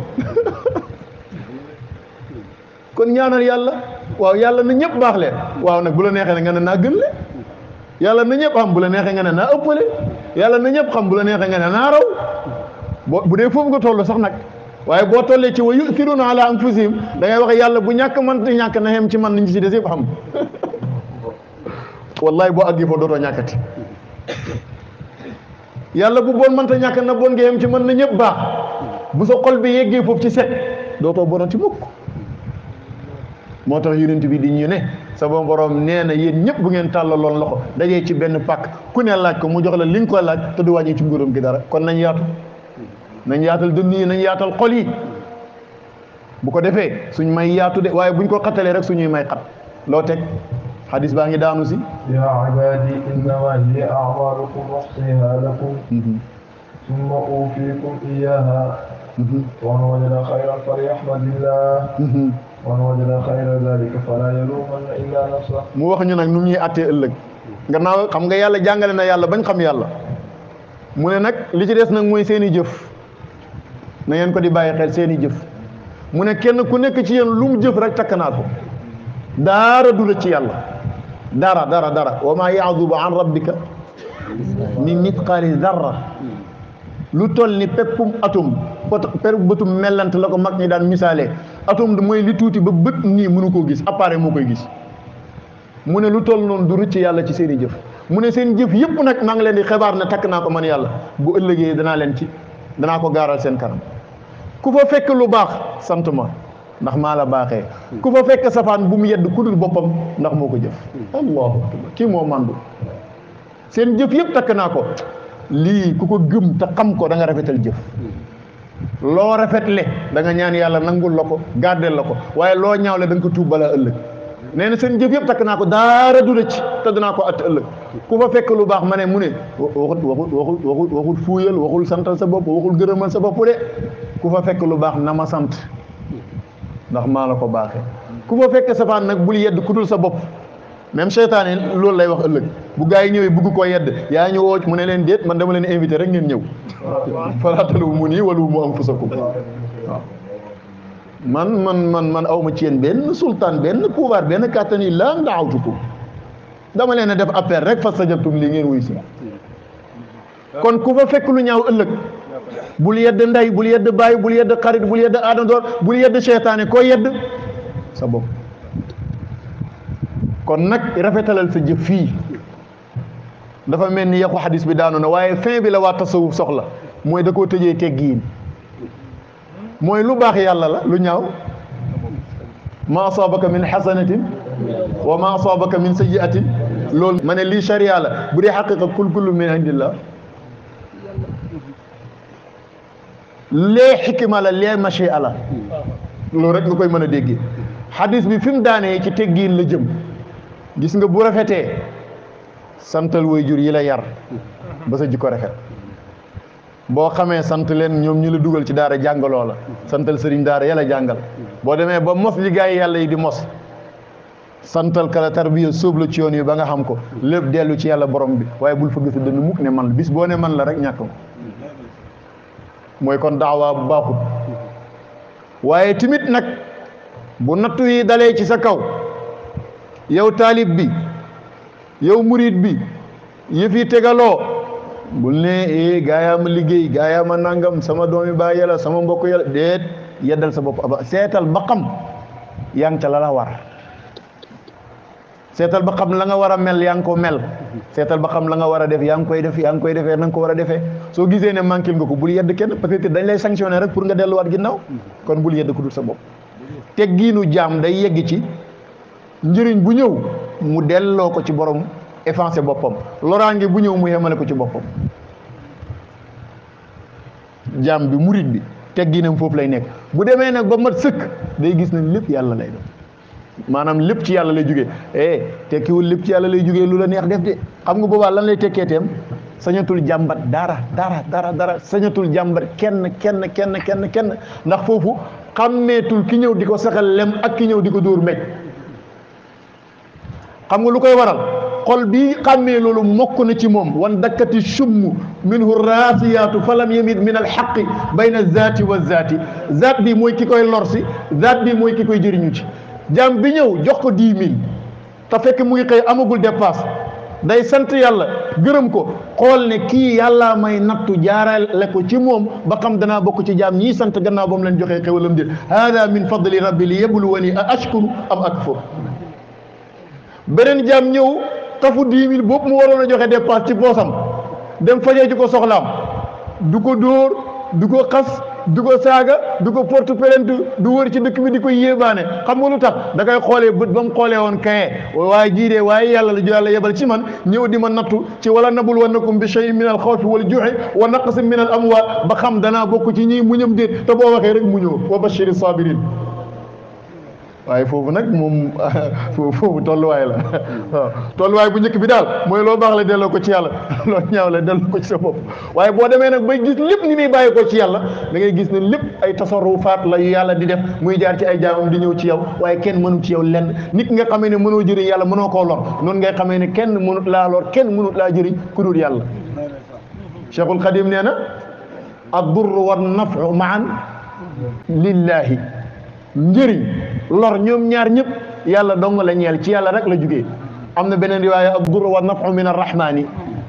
kon ñaanal yàlla waaw yàlla na ñëpp baax leen waaw nag bu la neexee ne nga ne naa gën le yàlla na ñëpp xam bu la neexee nga ne naa ëppale yàlla na ñëpp xam bu la neexee nga ne naa raw bu dee foofu nga toll sax nag waaye boo tollee ci wa yu'thiruna ala anfusihim da ngay wax yàlla bu ñàkk man te ñàkk na xem ci man nañ ci des yëpp xam wallahi boo àggi foo dootoo ñàkkati yàlla bu bon man te ñàkk na bon nga xem ci man na ñëpp baax bu sa xol bi yeggee foofu ci set dootoo bonati mukk moo tax yonent bi di ñu ne sama borom nee na yéen ñëpp bu ngeen tàllaloon loxo dajee ci benn pàkk ku ne laaj ko mu jox la li nga ko laaj te du wàññi ci nguuram gi dara kon nañ yaatu nañ yaatal dënn yi nañ yaatal xol yi bu ko defee suñ may yaatu de waaye buñ ko xattalee rek suñuy may xat loo teg xadis baa ngi daanu si yaa ibaadi innamaa hiya a'maalukum uhsiihaa lakum summa uwaffiikum iyyaahaa waman wajada xayran falyahmadillah waman wajada xayra daalika falaa yaluumanna illaa nafsahu mu wax ñu nag nu ñuy attee ëllëg gannaaw xam nga yàlla jàngale na yàlla bañ xam yàlla mu ne nag li ci des nag mooy seeni jëf na ngeen ko di bàyyi xel seeni jëf mu ne kenn ku nekk ci yéen lu mu jëf rek takk naa ko daara du la ci yàlla dara wa maa ya'zubu an rabbika min mitqaali darra lu toll ni peppum atum bëtum mellant la ko mag ñi daan misaalee atum mooy li tuuti ba bët nii mënu koo gis appareil moo koy gis mu ne lu toll noonu du rëcc yàlla ci seeni jëf mu ne seen jëf yëpp nag maa ngi leen di xibaar ne takk naa ko man yàlla bu ëllëgee danaa ko gaaral seen kanam ku fa fekk lu baax sant ma ndax maa la baaxee ku fa fekk safaan bu mu yedd ku dul boppam ndax moo ko jëf allahu akbar kii moo mandu seen jëf yëpp takk naa ko lii ku ko gëm te xam ko da nga rafetal jëf loo rafetle da nga ñaan yàlla nangul la ko gardel la ko waaye loo ñaawle da nga ko tuub balaa ëllëg nee na seen jëf yëpp takk naa ko daara du rëcc te dinaa ko att ëllëg ku fa fekk lu baax ma ne mu ne waxul fuuyal waxul santal sa bopp waxul gërëmal sa bopp de ku fa fekk lu baax na ma sant ndax maa la ko baaxee ku fa fekk safaan nag bul yedd ku dul sa bopp même seytaane loolu lay wax ëllëg bu gaa yi ñëwee bugg koo yedd yaa ñu woo mu ne leen déet man dama leen invité rek ngeen ñëw falaa taluumuunii wa luumuu anfusakum waaw man awma ci yéen benn sultaan benn pouvoir benn kàttan yi laa da'awtukum dama leen a def appel rek fastajabtum lii ngeen wuy si kon ku fa fekk lu ñaaw ëllëg bul yedd ndey bul yedd baay bul yedd xarit bul yedd aadandoor bul yedd seytaane koo yedd sa bopp kon nag rafetalal sa jëf fii dafa mel ni yàqu xadis bi daanu na waaye fin bi la waa tasawuf soxla mooy da koo tëjee teggiin mooy lu baax yàlla la lu ñaaw ma asaabaka min xasanatin wa ma asaabaka min sayyiatin loolu ma ne lii charia la bu dee xaqiqa kullu min indillah lee xikima la lee machia la loolu rek nga koy mën a déggee xadis bi fi mu daanee ci teggiin la jëm gis nga bu rafetee santal waajur yi la yar ba sa jikko rafet boo xamee sant leen ñoom ñu la dugal ci daara jàngaloo la santal sëriñ daara yàlla jàngal boo demee ba mos li gaa yi yàlla yi di mos santal kala tarbiya sóob la ci yoon yi ba nga xam ko lépp dellu ci yàlla borom bi waaye bul fëgg sa dënn mukk ne man bis boo ne man la rek ñàkk ko mooy kon daawaa bu baaxut waaye timit nag bu nattu yi dalee ci sa kaw yow taalib bi yow murid bi yëf yi tegaloo bul ne gaayaama liggéey gaayaama nangam sama doomi baay yàlla sama mbokk yàlla déet yeddal sa bopp aba seetal ba xam yaa ngi ca la la war seetal ba xam la nga war a mel yaa ngi ko mel seetal ba xam la nga war a def yaa ngi koy def yaa ngi koy defee na nga ko war a defee soo gisee ne manqué nga ko bul yedd kenn parce que dañ lay sanctionné rek pour nga delluwaat ginnaaw kon bul yedd ku dul sa bopp teggiinu jaam day yegg ci njëriñ bu ñëw mu delloo ko ci borom effacé boppam loraange bu ñëw mu yemale ko ci boppam jaam bi murit bi tegginam foofu lay nekk bu demee nag ba mat sëkk day gis nañ lépp yàlla lay doon maanaam lépp ci yàlla lay jógee tekkiwul lépp ci yàlla lay jógee lu la neex def de xam nga boobaa lan lay tekkee teem sañatul jàmbat dara sañatul jàmbat kenn ndax foofu xàmmeetul ki ñëw di ko saxal lem ak ki ñëw di ko dóor mbéj xam nga lu koy waral xol bi xàmmee loolu mokk na ci moom wan dakkati summ minhu raasiyaatu falam yamid min alxaqi bayna zaati wa zaati zaat bi mooy ki koy lor si zaat bi mooy ki koy jëriñu ci jaam bi ñëw jox ko 10 000 te fekk mu ngi xëy amagul dépasse day sant yàlla gërëm ko xool ne kii yàlla may nattu jaarale ko ci moom ba xam danaa bokk ci jaam ñii sant gannaaw ba mu leen joxee xéwalam di hada min fadli rabbi li yabluwani a ashkuru am akfur beneen jaam ñëw tafu 10 000 boobu mu waroon a joxe dépasse ci poosam dem fajee ci ko soxlaam du ko dóor du ko xas du ko saaga du ko porte plainte du wër ci dëkk bi di ko yéebaane xam nga lu tax da koy xoolee bët ba mu xoolee woon kaye waaye jiidee waaye yàlla la yàlla yebal ci man ñëw di ma nattu ci wala nabul wannakum bi shay'in min al xawfi wal ju'i wa naqsin min al amwal ba xam danaa bokk ci ñii muñam déet te boo waxee rek mu ñëw wa bashiri sabirin waaye foofu nag moom foofu tolluwaay la waaw tolluwaay bu njëkk bi daal mooy loo baax la delloo ko ci yàlla loo ñaaw la delloo ko ci sa bopp waaye boo demee nag bay gis lépp ni muy bàyyi ko ci yàlla da ngay gis ne lépp ay tasarrufaat la yu yàlla di def muy jaar ci ay jaamam di ñëw ci yow waaye kenn mënu ci yow lenn nit nga xamee ne mënoo jëriñ yàlla mënoo koo lor noonu ngay xamee ne kenn mënut laa lor kenn mënut laa jëriñ ku dul yàlla Cheikhul Khadim nee na ad-durr wa nafu maan lillahi njëriñ lor ñoom ñaar ñëpp yàlla dong la ñeel ci yàlla rek la jugee am na beneen riwaaya ad-durr wa nafu min ar-rahmani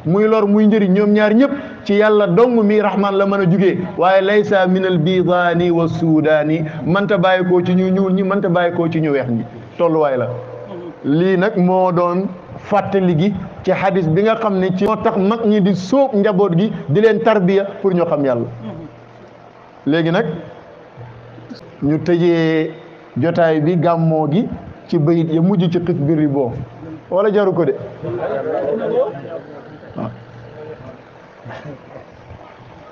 muy lor muy njëriñ ñoom ñaar ñëpp ci yàlla dong mi rahman la mën a jugee waaye laysa min al-bidaani wa suudaani mënta bàyyi koo ci ñu ñuul ñi mënta bàyyi koo ci ñu weex ñi tolluwaay la lii nag moo doon fàttali gi ci hadis bi nga xam ne ci moo tax mag ñi di sóob njaboot gi di leen tarbiya pour ñu xam yàlla léegi nag ñu tëjee jotaay bi gàmmoo gi ci bayit ya mujj ci xis biri boo wala jaru ko de waaw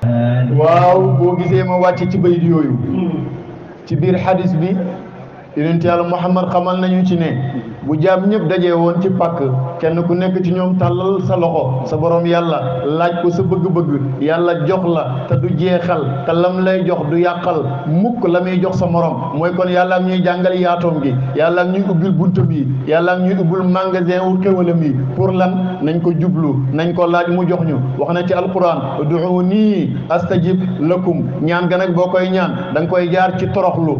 waaw boo gisee ma wàcc ci bayit yooyu ci biir xadis bi yonent yàlla Muhammad xamal nañu ci ne bu jaam ñëpp dajee woon ci pàkk kenn ku nekk ci ñoom tàllal sa loxo sa borom yàlla laaj ko sa bëgg-bëgg yàlla jox la te du jeexal te lam lay jox du yàqal mukk la muy jox sa morom mooy kon yàlla ak ñuy jàngal yaatoom gi yàlla ak ñuy ubbil buntam yi yàlla ak ñuy ubbil magasin wu xéwalam yi pour lan nañ ko jublu nañ ko laaj mu jox ñu wax na ci alquran ud'uuni astajib lakum ñaan ga nag boo koy ñaan da nga koy jaar ci toroxlu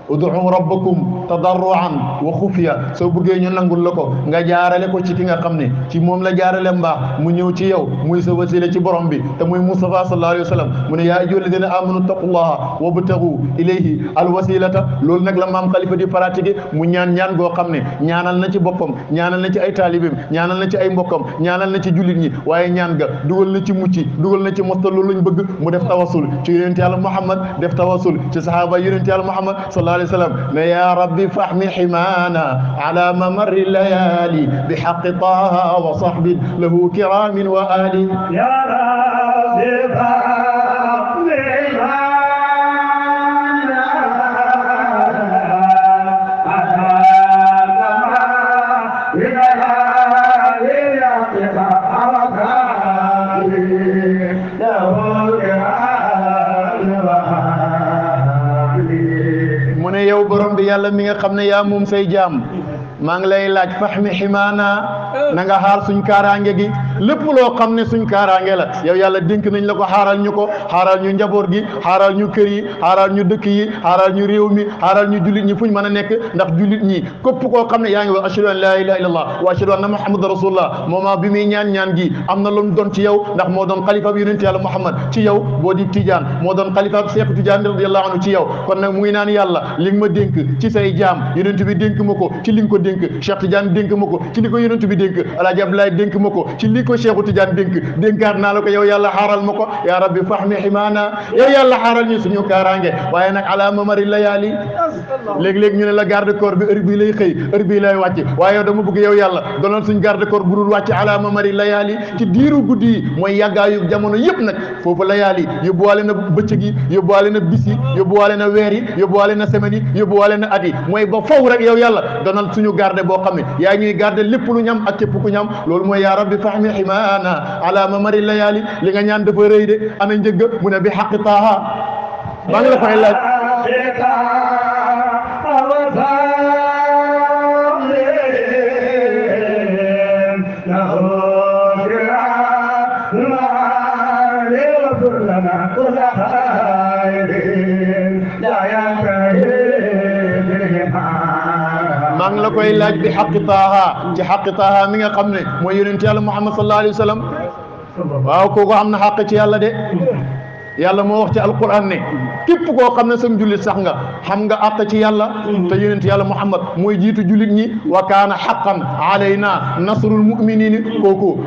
ud'u rabbakum tadarruan wa xufiya soo bëggee ñu nangul la ko nga jaarale ko ci ki nga xam ne ci moom la jaarale mbaax mu ñëw ci yow muy sa wasila ci borom bi te muy Mustafa sallallahu alayhi wa sallam mu ne yaa ayyuha alladina amanu taqullaha wabtagu ilayhi alwasilata loolu nag la maam Khalifa di pratiquer mu ñaan goo xam ne ñaanal na ci boppam ñaanal na ci ay taalibeem ñaanal na ci ay mbokkam ñaanal na ci jullit ñi waaye ñaan ga dugal na ci mucc dugal na ci mosta loolu lañ bëgg mu def tawasul ci yonent yàlla Muhammad def tawasul ci sahaaba yonent yàlla Muhammad sallallahu alayhi wa sallam ne ya rabbi fahmi himana ala mamarri layali bi haqqi taha wa sahbi lahu kiramin wa ali ya rabbi fahmi himana ala mamarri layali bi haqqi taha wa sahbi lahu kiramin wa mu ne yow borom bi yàlla mi nga xam ne yaa moom say jaam maa ngi lay laaj fahmi ximaana na nga xaar suñ kaaraange gi lépp loo xam ne suñ kaaraange la yow yàlla dénk nañ la ko xaaral ñu ko xaaral ñu njaboot gi xaaral ñu kër yi xaaral ñu dëkk yi xaaral ñu réew mi xaaral ñu jullit ñi fuñ mën a nekk ndax jullit ñi képp koo xam ne yaa ngi wax ashhadu an laa ilaha illallah wa ashhadu anna muhammadan rasulullah moment bi muy ñaan gi am na lu mu doon ci yow ndax moo doon xalifa bi yonent yàlla Muhammad ci yow boo di Tijaan moo doon xalifa bi Seex Tijaan radiyallahu anhu ci yow kon nag mu ngi naan yàlla li nga ma dénk ci say jaam yonent bi dénk ma ko ci li nga ko dénk Cheikh Tidiane dénk ma ko ci li ko yonent bi dénk Alaaji Abdoulaye dénk ma ko ci li ko Cheikh Tidiane dénk dénkaat naa la ko yow yàlla xaaral ma ko ya rabbi fahmi himaana yow yàlla xaaral ñu suñu kaaraange waaye nag ala mamari layaali léeg-léeg ñu ne la garde corps bi heure bii lay xëy heure bii lay wàcc waaye yow dama bëgg yow yàlla doonoon suñ garde corps bu dul wàcc ala mamari layaali ci diiru guddi yi mooy yàggaayu jamono yëpp nag foofu layaali yóbbuwaale na bëccëg yi yóbbuwaale na bis yi yóbbuwaale na weer yi yóbbuwaale na semaine yi yóbbuwaale na at yi mooy ba faw rek yow yàlla doonal suñu garde boo xam ne yaa ñuy garde lépp lu ñam ak képp ku ñam loolu mooy yaa rabbi fahmi himaana ala mamari layaali li nga ñaan dafa rëy de ana njëgg mu ne bi xaqi taaha maa ngi la koy laaj maa ngi la koy laaj bi xaqi taaha ci xaqi taaha mi nga xam ne mooy yonent yàlla Muhammad sallallahu alayhi wa sallam waaw kooku am na xaq ci yàlla de yàlla moo wax ci alquran ne képp koo xam ne sam jullit sax nga xam nga àq ci yàlla te yonent yàlla Muhammad mooy jiitu jullit ñi wa kaana haqqan alayna nasrul mu'minin kooku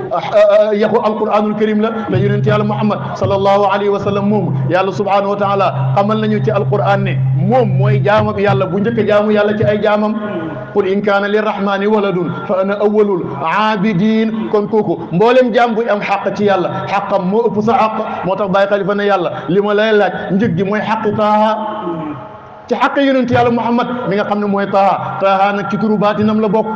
yaxu alquranul karim la te yonent yàlla Muhammad sallallahu alayhi wa sallam moom yàlla subhanahu wa taala xamal nañu ci alquran ne moom mooy jaamam yàlla bu njëkk jaamu yàlla ci ay jaamam qul in kaana lirrahmani waladun fa ana awwalul aabidin kon kooku mboolem jaam buy am xaq ci yàlla xaqam moo ëpp sa xaq moo tax Baay Xalifa ne yàlla li ma lay laaj njëg gi mooy xaqi taaha ci xaq yonent yàlla Muhammad mi nga xam ne mooy taaha nag ci turu baatinam la bokk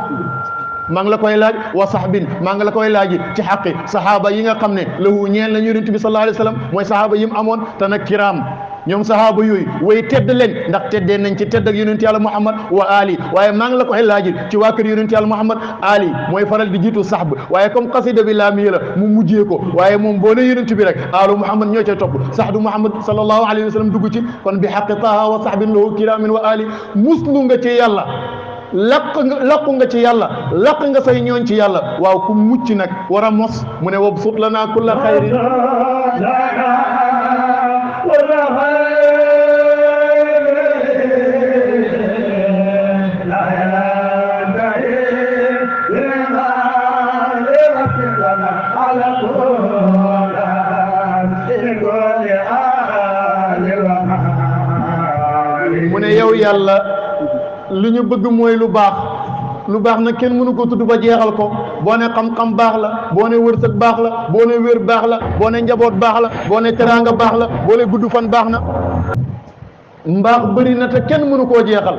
maa ngi la koy laaj wa sahbin maa ngi la koy laaj ci xaqi sahaaba yi nga xam ne lahu ñeel la yonent bi sallallahu alayhi wa sallam mooy sahaaba yi mu amoon te nag kiraam ñoom sahaaba yooyu way tedd leen ndax teddee nañ ci tedd ak yonent yàlla Muhammad wa ali waaye maa ngi la koy laaj ci waa kër yonent yàlla Muhammad ali mooy faral di jiitu sahb waaye comme qasida bi laamiya la mu mujjee ko waaye moom boo ne yonent bi rek alu Muhammad ñoo cay topp sahdu Muhammad sallallahu alayhi wa sallam dugg ci kon bi haqqi taha wa sahbin lahu kiramin wa ali muslu nga ci yàlla laqu nga ci yàlla laq nga say ñooñ ci yàlla waaw ku mucc nag war a mos mu ne wab sut lana kulla xayri mu ne yow yàlla li ñu bëgg mooy lu baax nag kenn mënu ko tudd ba jeexal ko boo ne xam-xam baax la boo ne wërsëg baax la boo ne wér baax la boo ne njaboot baax la boo ne teraanga baax la boo ne gudd fan baax na mbaax bëri na te kenn mënu koo jeexal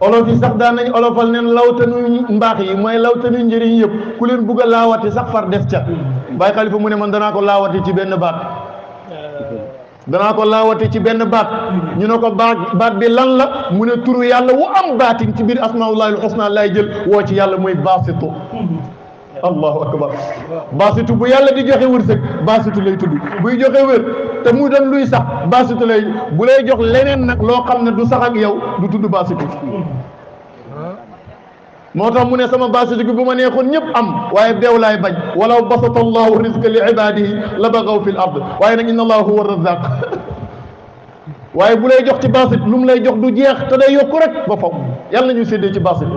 olof yi sax daan nañ olofal neen lawtanu mbaax yi mooy lawtanu njëriñ yëpp ku leen bugg a laawati sax far def ca Baay Xalifa mu ne man danaa ko laawati ci benn baat danaa ko laawati ci benn baat ñu ne ko baat bi lan la mu ne turu yàlla wu am baatin ci biir asmaullahi alxusna lay jël woo ci yàlla muy baasitu allahu akbar baasitu bu yàlla di joxe wërsëg baasitu lay tudd buy joxe wér te muy doon luy sax baasitu lay bu lay jox leneen nag loo xam ne du sax ak yow du tudd baasitu moo tax mu ne sama baasitu gi bu ma neexoon ñëpp am waaye beew laay bañ walaw basata allahu rizqa li ibadihi la bagaw fi l ard waaye nag inna allahu huwa razaq waaye bu lay jox ci baasit lu mu lay jox du jeex te day yokku rek ba faw yàlla na ñu séddee ci baasit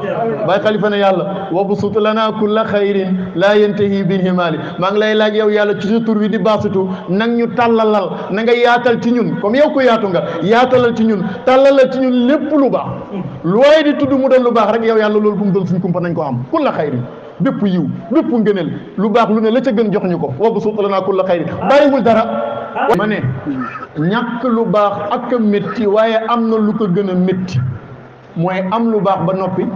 Baay Xalifa ne yàlla wa busut lana kulla xayrin laa yantahi bin himaali maa ngi lay laaj yow yàlla ci sa tur wi di baasitu nag ñu tàllalal na nga yaatal ci ñun comme yow ko yaatu nga yaatalal ci ñun tàllalal ci ñun lépp lu baax lu waaye di tudd mu doon lu baax rek yow yàlla loolu bu mu doon suñ kumpa nañ ko am kulla xayrin bépp yiw bépp ngëneel lu baax lu ne la ca gën jox ñu ko wa busut lana kulla xayrin bàyyiwul dara ma ne ñàkk lu baax ak a métti waaye am na lu ko gën a métti mooy am lu baax ba noppi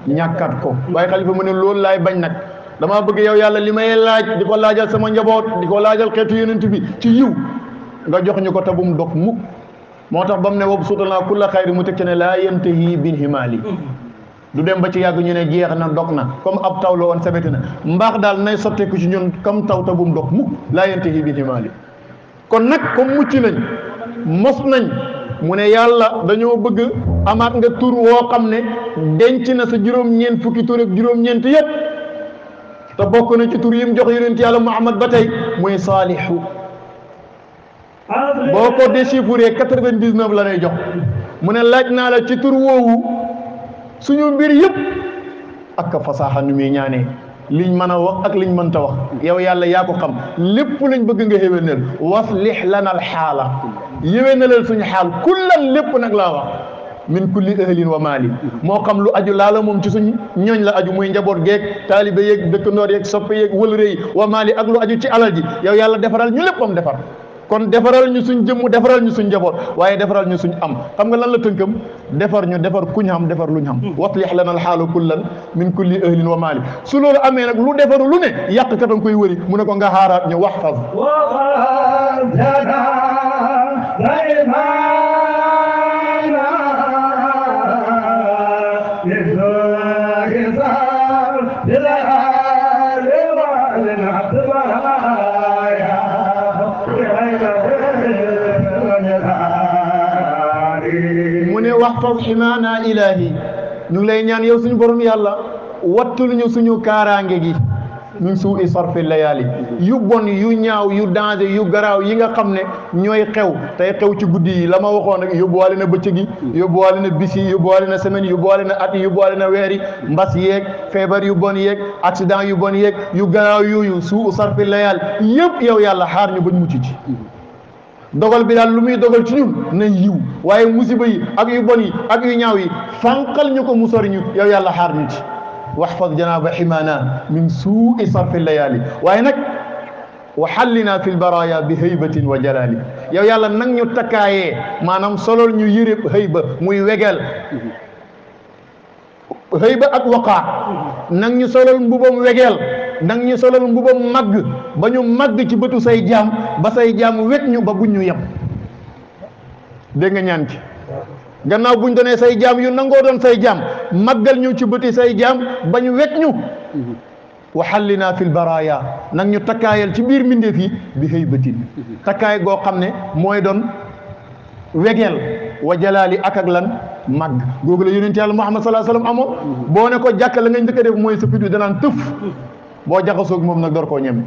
ñàkkat ko Baay Xalifa mu ne loolu laay bañ nag damaa bëgg yow yàlla li may laaj di ko laajal sama njaboot di ko laajal xeetu yonent bi ci yiw nga jox ñu ko te bu mu dog mukk moo tax ba mu ne wob suutanaa kulla xayri mu teg ci ne laa yantahi bin himaali du dem ba ci yàgg ñu ne jeex na dog na comme ab taw la woon sabeti na mbaax daal nay sotteeku ci ñun comme taw te bu mu dog mukk laa yantahi bin himaali kon nag comme mucc nañ mos nañ mu ne yàlla dañoo bëgg amaat nga tur woo xam ne denc na sa juróom-ñeent fukki tur ak juróom-ñeent yëpp te bokk na ci tur yi mu jox yonent yàlla Muhammad ba tey muy saalihu boo ko déchiffré 99 la lay jox mu ne laaj naa la ci tur woowu suñu mbir yëpp ak fasaaxa nu muy ñaanee liñ mën a wax ak liñ mënta wax yow yàlla yaa ko xam lépp lañ bëgg nga xéwénal waslih lana al xaala yéwénalal suñu xaal kullan lépp nag laa wax min kulli ahlin wa maali moo xam lu aju laala moom ci suñ ñooñ la aju muy njaboot geeg taalibe yeeg dëkkandoor yeeg soppe yeeg wëlëre yi wa maali ak lu aju ci alal ji yow yàlla defaral ñu léppam defar kon defaral ñu suñ jëmm defaral ñu suñ njaboot waaye defaral ñu suñ am xam nga lan la tënkam defar ñu defar kuñ xam defar luñ xam waslih lana alxaalu kullan min kulli ahlin wa maali su loolu amee nag lu defaru lu ne yàq katam koy wëri mu ne ko nga xaaraat ñu wax fas waxfaz ximaana ilaahi ñu ngi lay ñaan yow suñu borom yàlla wattul ñu suñu kaaraange gi min suu'i sarfi layaali yu bon yu ñaaw yu danger yu garaaw yi nga xam ne ñooy xew tey xew ci guddi yi la ma waxoon rek yóbbuwaale na bëccëg yi yóbbuwaale na bis yi yóbbuwaale na semaine yi yóbbuwaale na at yi yóbbuwaale na weer yi mbas yeeg feebar yu bon yeeg accident yu bon yeeg yu garaaw yooyu suu'u sarfi layaal yëpp yow yàlla xaar ñu bañ mucc ci dogal bi daal lu muy dogal ci ñun na yiw waaye musiba yi ak yu bon yi ak yu ñaaw yi fànqal ñu ko mu sori ñu yow yàlla xaar ñu ci waxfaz janaaba ximaana min suu'i sarfi layaali waaye nag wa xallina fi lbaraya bi haybatin wa jalali yow yàlla nag ñu takkaayee maanaam solol ñu yërëb hayba muy wegeel hayba ak waqaa nag ñu solol mbubam wegeel nag ñu solal mbubam màgg ba ñu màgg ci bëtu say jaam ba say jaam wet ñu ba buñ ñu yem dégg nga ñaan ci gannaaw buñ doonee say jaam yu nangoo doon say jaam màggal ñu ci bëti say jaam ba ñu wet ñu wa xallina fi lbaraya nag ñu takkaayal ci biir mbindeef yi bi haybatin takkaay goo xam ne mooy doon wegeel wa jalaali ak lan màgg googu la yonent yàlla Muhammad sallallahu alayhi wa sallam amoon boo ne ko jàkka la nga njëkk a def mooy sa fit wi danaan tëf boo jaxasoog moom nag door koo ñeme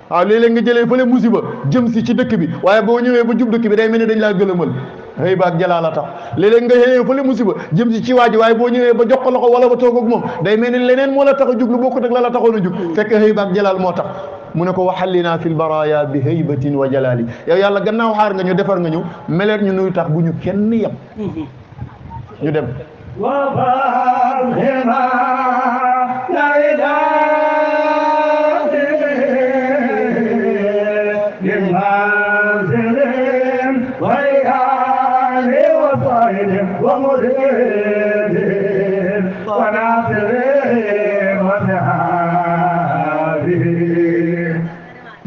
waaw léeg-léeg nga jëlee fële musiba jëm si ci dëkk bi waaye boo ñëwee ba jub dëkk bi day mel ni dañ laa gëlëmal xëy ba ak jalaala tax léeg-léeg nga ñëwee fële musiba jëm si ci waa ji waaye boo ñëwee ba jox ko loxo wala ba toog ak moom day mel ni leneen moo la tax a jug lu bokkut ak la la taxoon a jug fekk xëy ba ak jalaal moo tax mu ne ko waxallina fi lbaraya bi haybatin wa jalali yow yàlla gannaaw xaar nga ñu defar nga ñu meleet ñu nuy tax bu ñu kenn yem ñu dem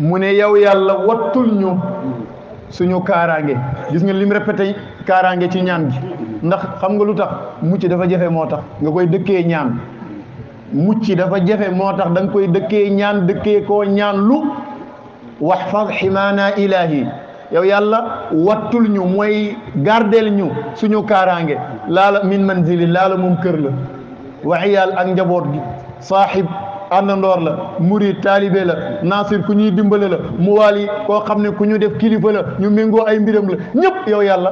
mu ne yow yàlla wattul ñu suñu kaaraange gis nga lim répété kaaraange ci ñaan gi ndax xam nga lu tax mucc dafa jafe moo tax nga koy dëkkee ñaan mucc dafa jafe moo tax da nga koy dëkkee ñaan dëkkee koo ñaan lu waxfaz ximaana ilahi yow yàlla wattul ñu mooy gardeel ñu suñu kaaraange laala min manzili laala moom kër la waxiyaal ak njaboot gi saaxib àndandoor la murid taalibe la nasir ku ñuy dimbale la muwaali koo xam ne ku ñu def kilifa la ñu méngoo ay mbiram la ñëpp yow yàlla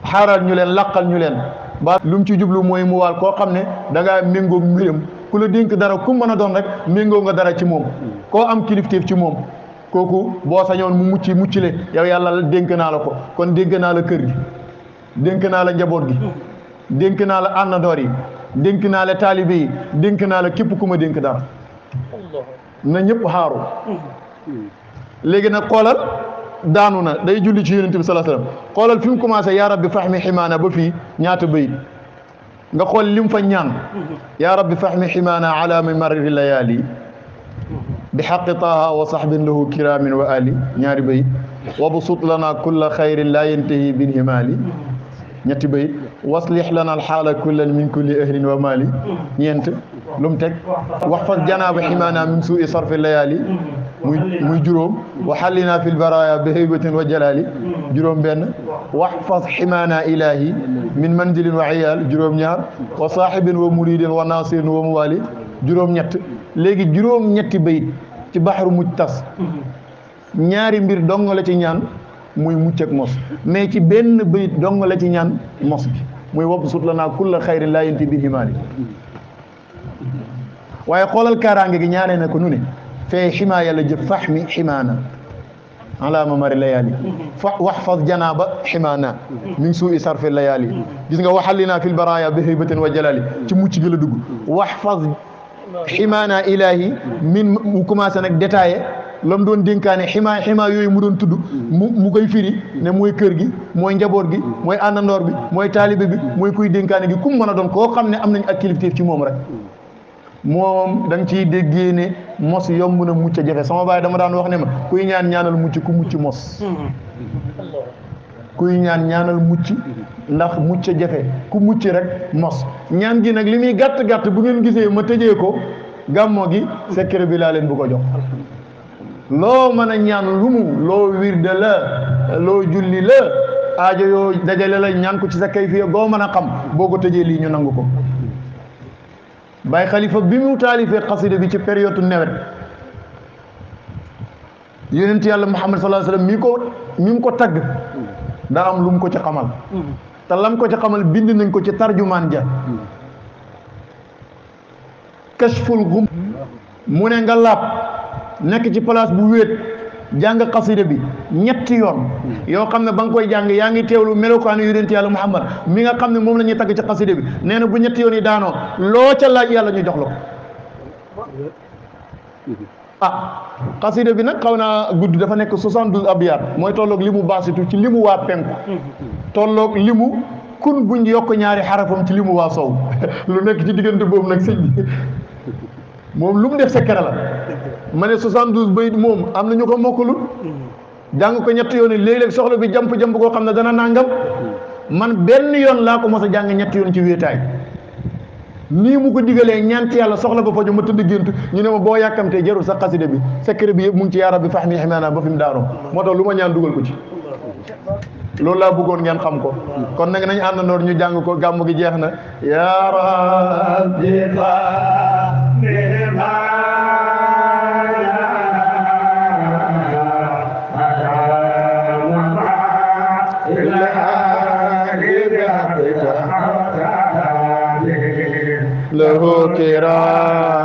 xaaral ñu leen laqal ñu leen ba lu mu ci jublu mooy muwaal koo xam ne da ngaa méngoo mbiram ku la dénk dara ku mën a doon rek méngoo nga dara ci moom koo am kilifteef ci moom kooku boo sañoon mu mucc le yow yàlla dénk naa la ko kon dénk naa la kër gi dénk naa la njaboot gi dénk naa la àndandoor yi dénk naa la taalibe yi dénk naa la képp ku ma dénk dara na ñëpp xaaru léegi nag xoolal daanu na day julli ci yonent bi sallallahu alayhi wasallam xoolal fi mu commencé yaa rabbi fahmi ximaana ba fii ñaata bayit nga xool lim fa ñaan yaa rabbi fahmi ximaana ala marri layali bi xaqi taaha wa saxbin lahu kiramin wa ali ñaari bayit wa busut lana kulla xayrin la yantahi bin himaali ñetti bayit waslih lana alxaala kullan min kulli ahlin wa mali ñeent lu mu teg wax fas janaaba ximaana min suui sarfi layaali muy juróom wa xallina fi lbaraya bi haybatin wa jalali juróom benn wax fas ximaana ilahi min manzilin wa iyal juróom ñaar wa saaxibin wa muridin wa nasirin wa muwali juróom ñett léegi juróom ñetti bayit ci baxaru muj tas ñaari mbir dong la ci ñaan muy mucc ak mos mais ci benn bayit dong la ci ñaan mos bi muy wopp sut la naa kulla xayrin laa yenti bi himaali waaye xoolal kaaraange gi ñaanee na ko nu ne fee ximaa yàlla jëf fahmi ximaana alaama mari layaali wax fas janaaba ximaana min suui sarfi layaali gis nga waxallinaa fil baraya bi haybatin wa jalali ci mucc gi la dugg wax fas ximaana ilahi min mu commencé nag détaillé lam doon dénkaane ximaa yooyu mu doon tudd mu koy firi ne mooy kër gi mooy njaboot gi mooy àndandoor bi mooy taalibe bi mooy kuy dénkaane gi kum mën a doon koo xam ne am nañ ak kilifteef ci moom rek moom da nga ciy déggee ne mos yomb na mucc a jafe sama baay dama daan wax ne ma kuy ñaan ñaanal mucc ku mucc mos kuy ñaan ñaanal mucc ndax mucc a jafe ku mucc rek mos ñaan gi nag li muy gàtt bu ngeen gisee ma tëjee ko gàmmo gi secret bi laa leen bu ko jox loo mën a ñaan lu mu loo wirde la loo julli la aajo yoo dajale la ñaan ko ci sa kayfiya goo mën a xam boo ko tëjee lii ñu nangu ko Baay Xalifa bi mu taalifee xasida bi ci période nawet yonent yàlla Muhammad sallallahu alayhi wasallam mi mu ko tagg daa am lu mu ko ci xamal te lam ko ci xamal bind nañ ko ci tarjumaan ja kashful gum mu ne nga laab nekk ci place bu wéet jàng xasida bi ñetti yoon yoo xam ne ba nga koy jàng yaa ngi teewlu melokaanu yonent yàlla Muhammad mi nga xam ne moom la ñuy tagg ci xasida bi nee na bu ñetti yoon yi daanoo loo ca laaj yàlla ñu jox la ko xasida bi nag xaw naa gudd dafa nekk 72 abyaat mooy tolloog li mu baasitu ci li mu waa penku tolloog li mu kun buñ yokk ñaari xarafam ci li mu waa sow lu nekk ci diggante boobu nag sëñ bi moom lu mu def secret la ma ne 72 bayit moom am na ñu ko mokkalul jàng ko ñetti yoon yi léeg-léeg soxla bi jamp koo xam ne dana nangam man benn yoon laa ko mos a jàng ñetti yoon ci wéetaay nii mu ko digalee ñaanti yàlla soxla ba faju ma tëdd gént ñu ne ma boo yàkkamtee jarul sa xasida bi secret bi yëpp mu ngi ci yaa rabbi fahmi ximaana ba fi mu daanoo moo tax lu ma ñaan dugal ko ci loolu laa bëggoon ngeen xam ko kon nag nañ àndandoor ñu jàng ko gàmm gi jeex na yaa rabbi له كرام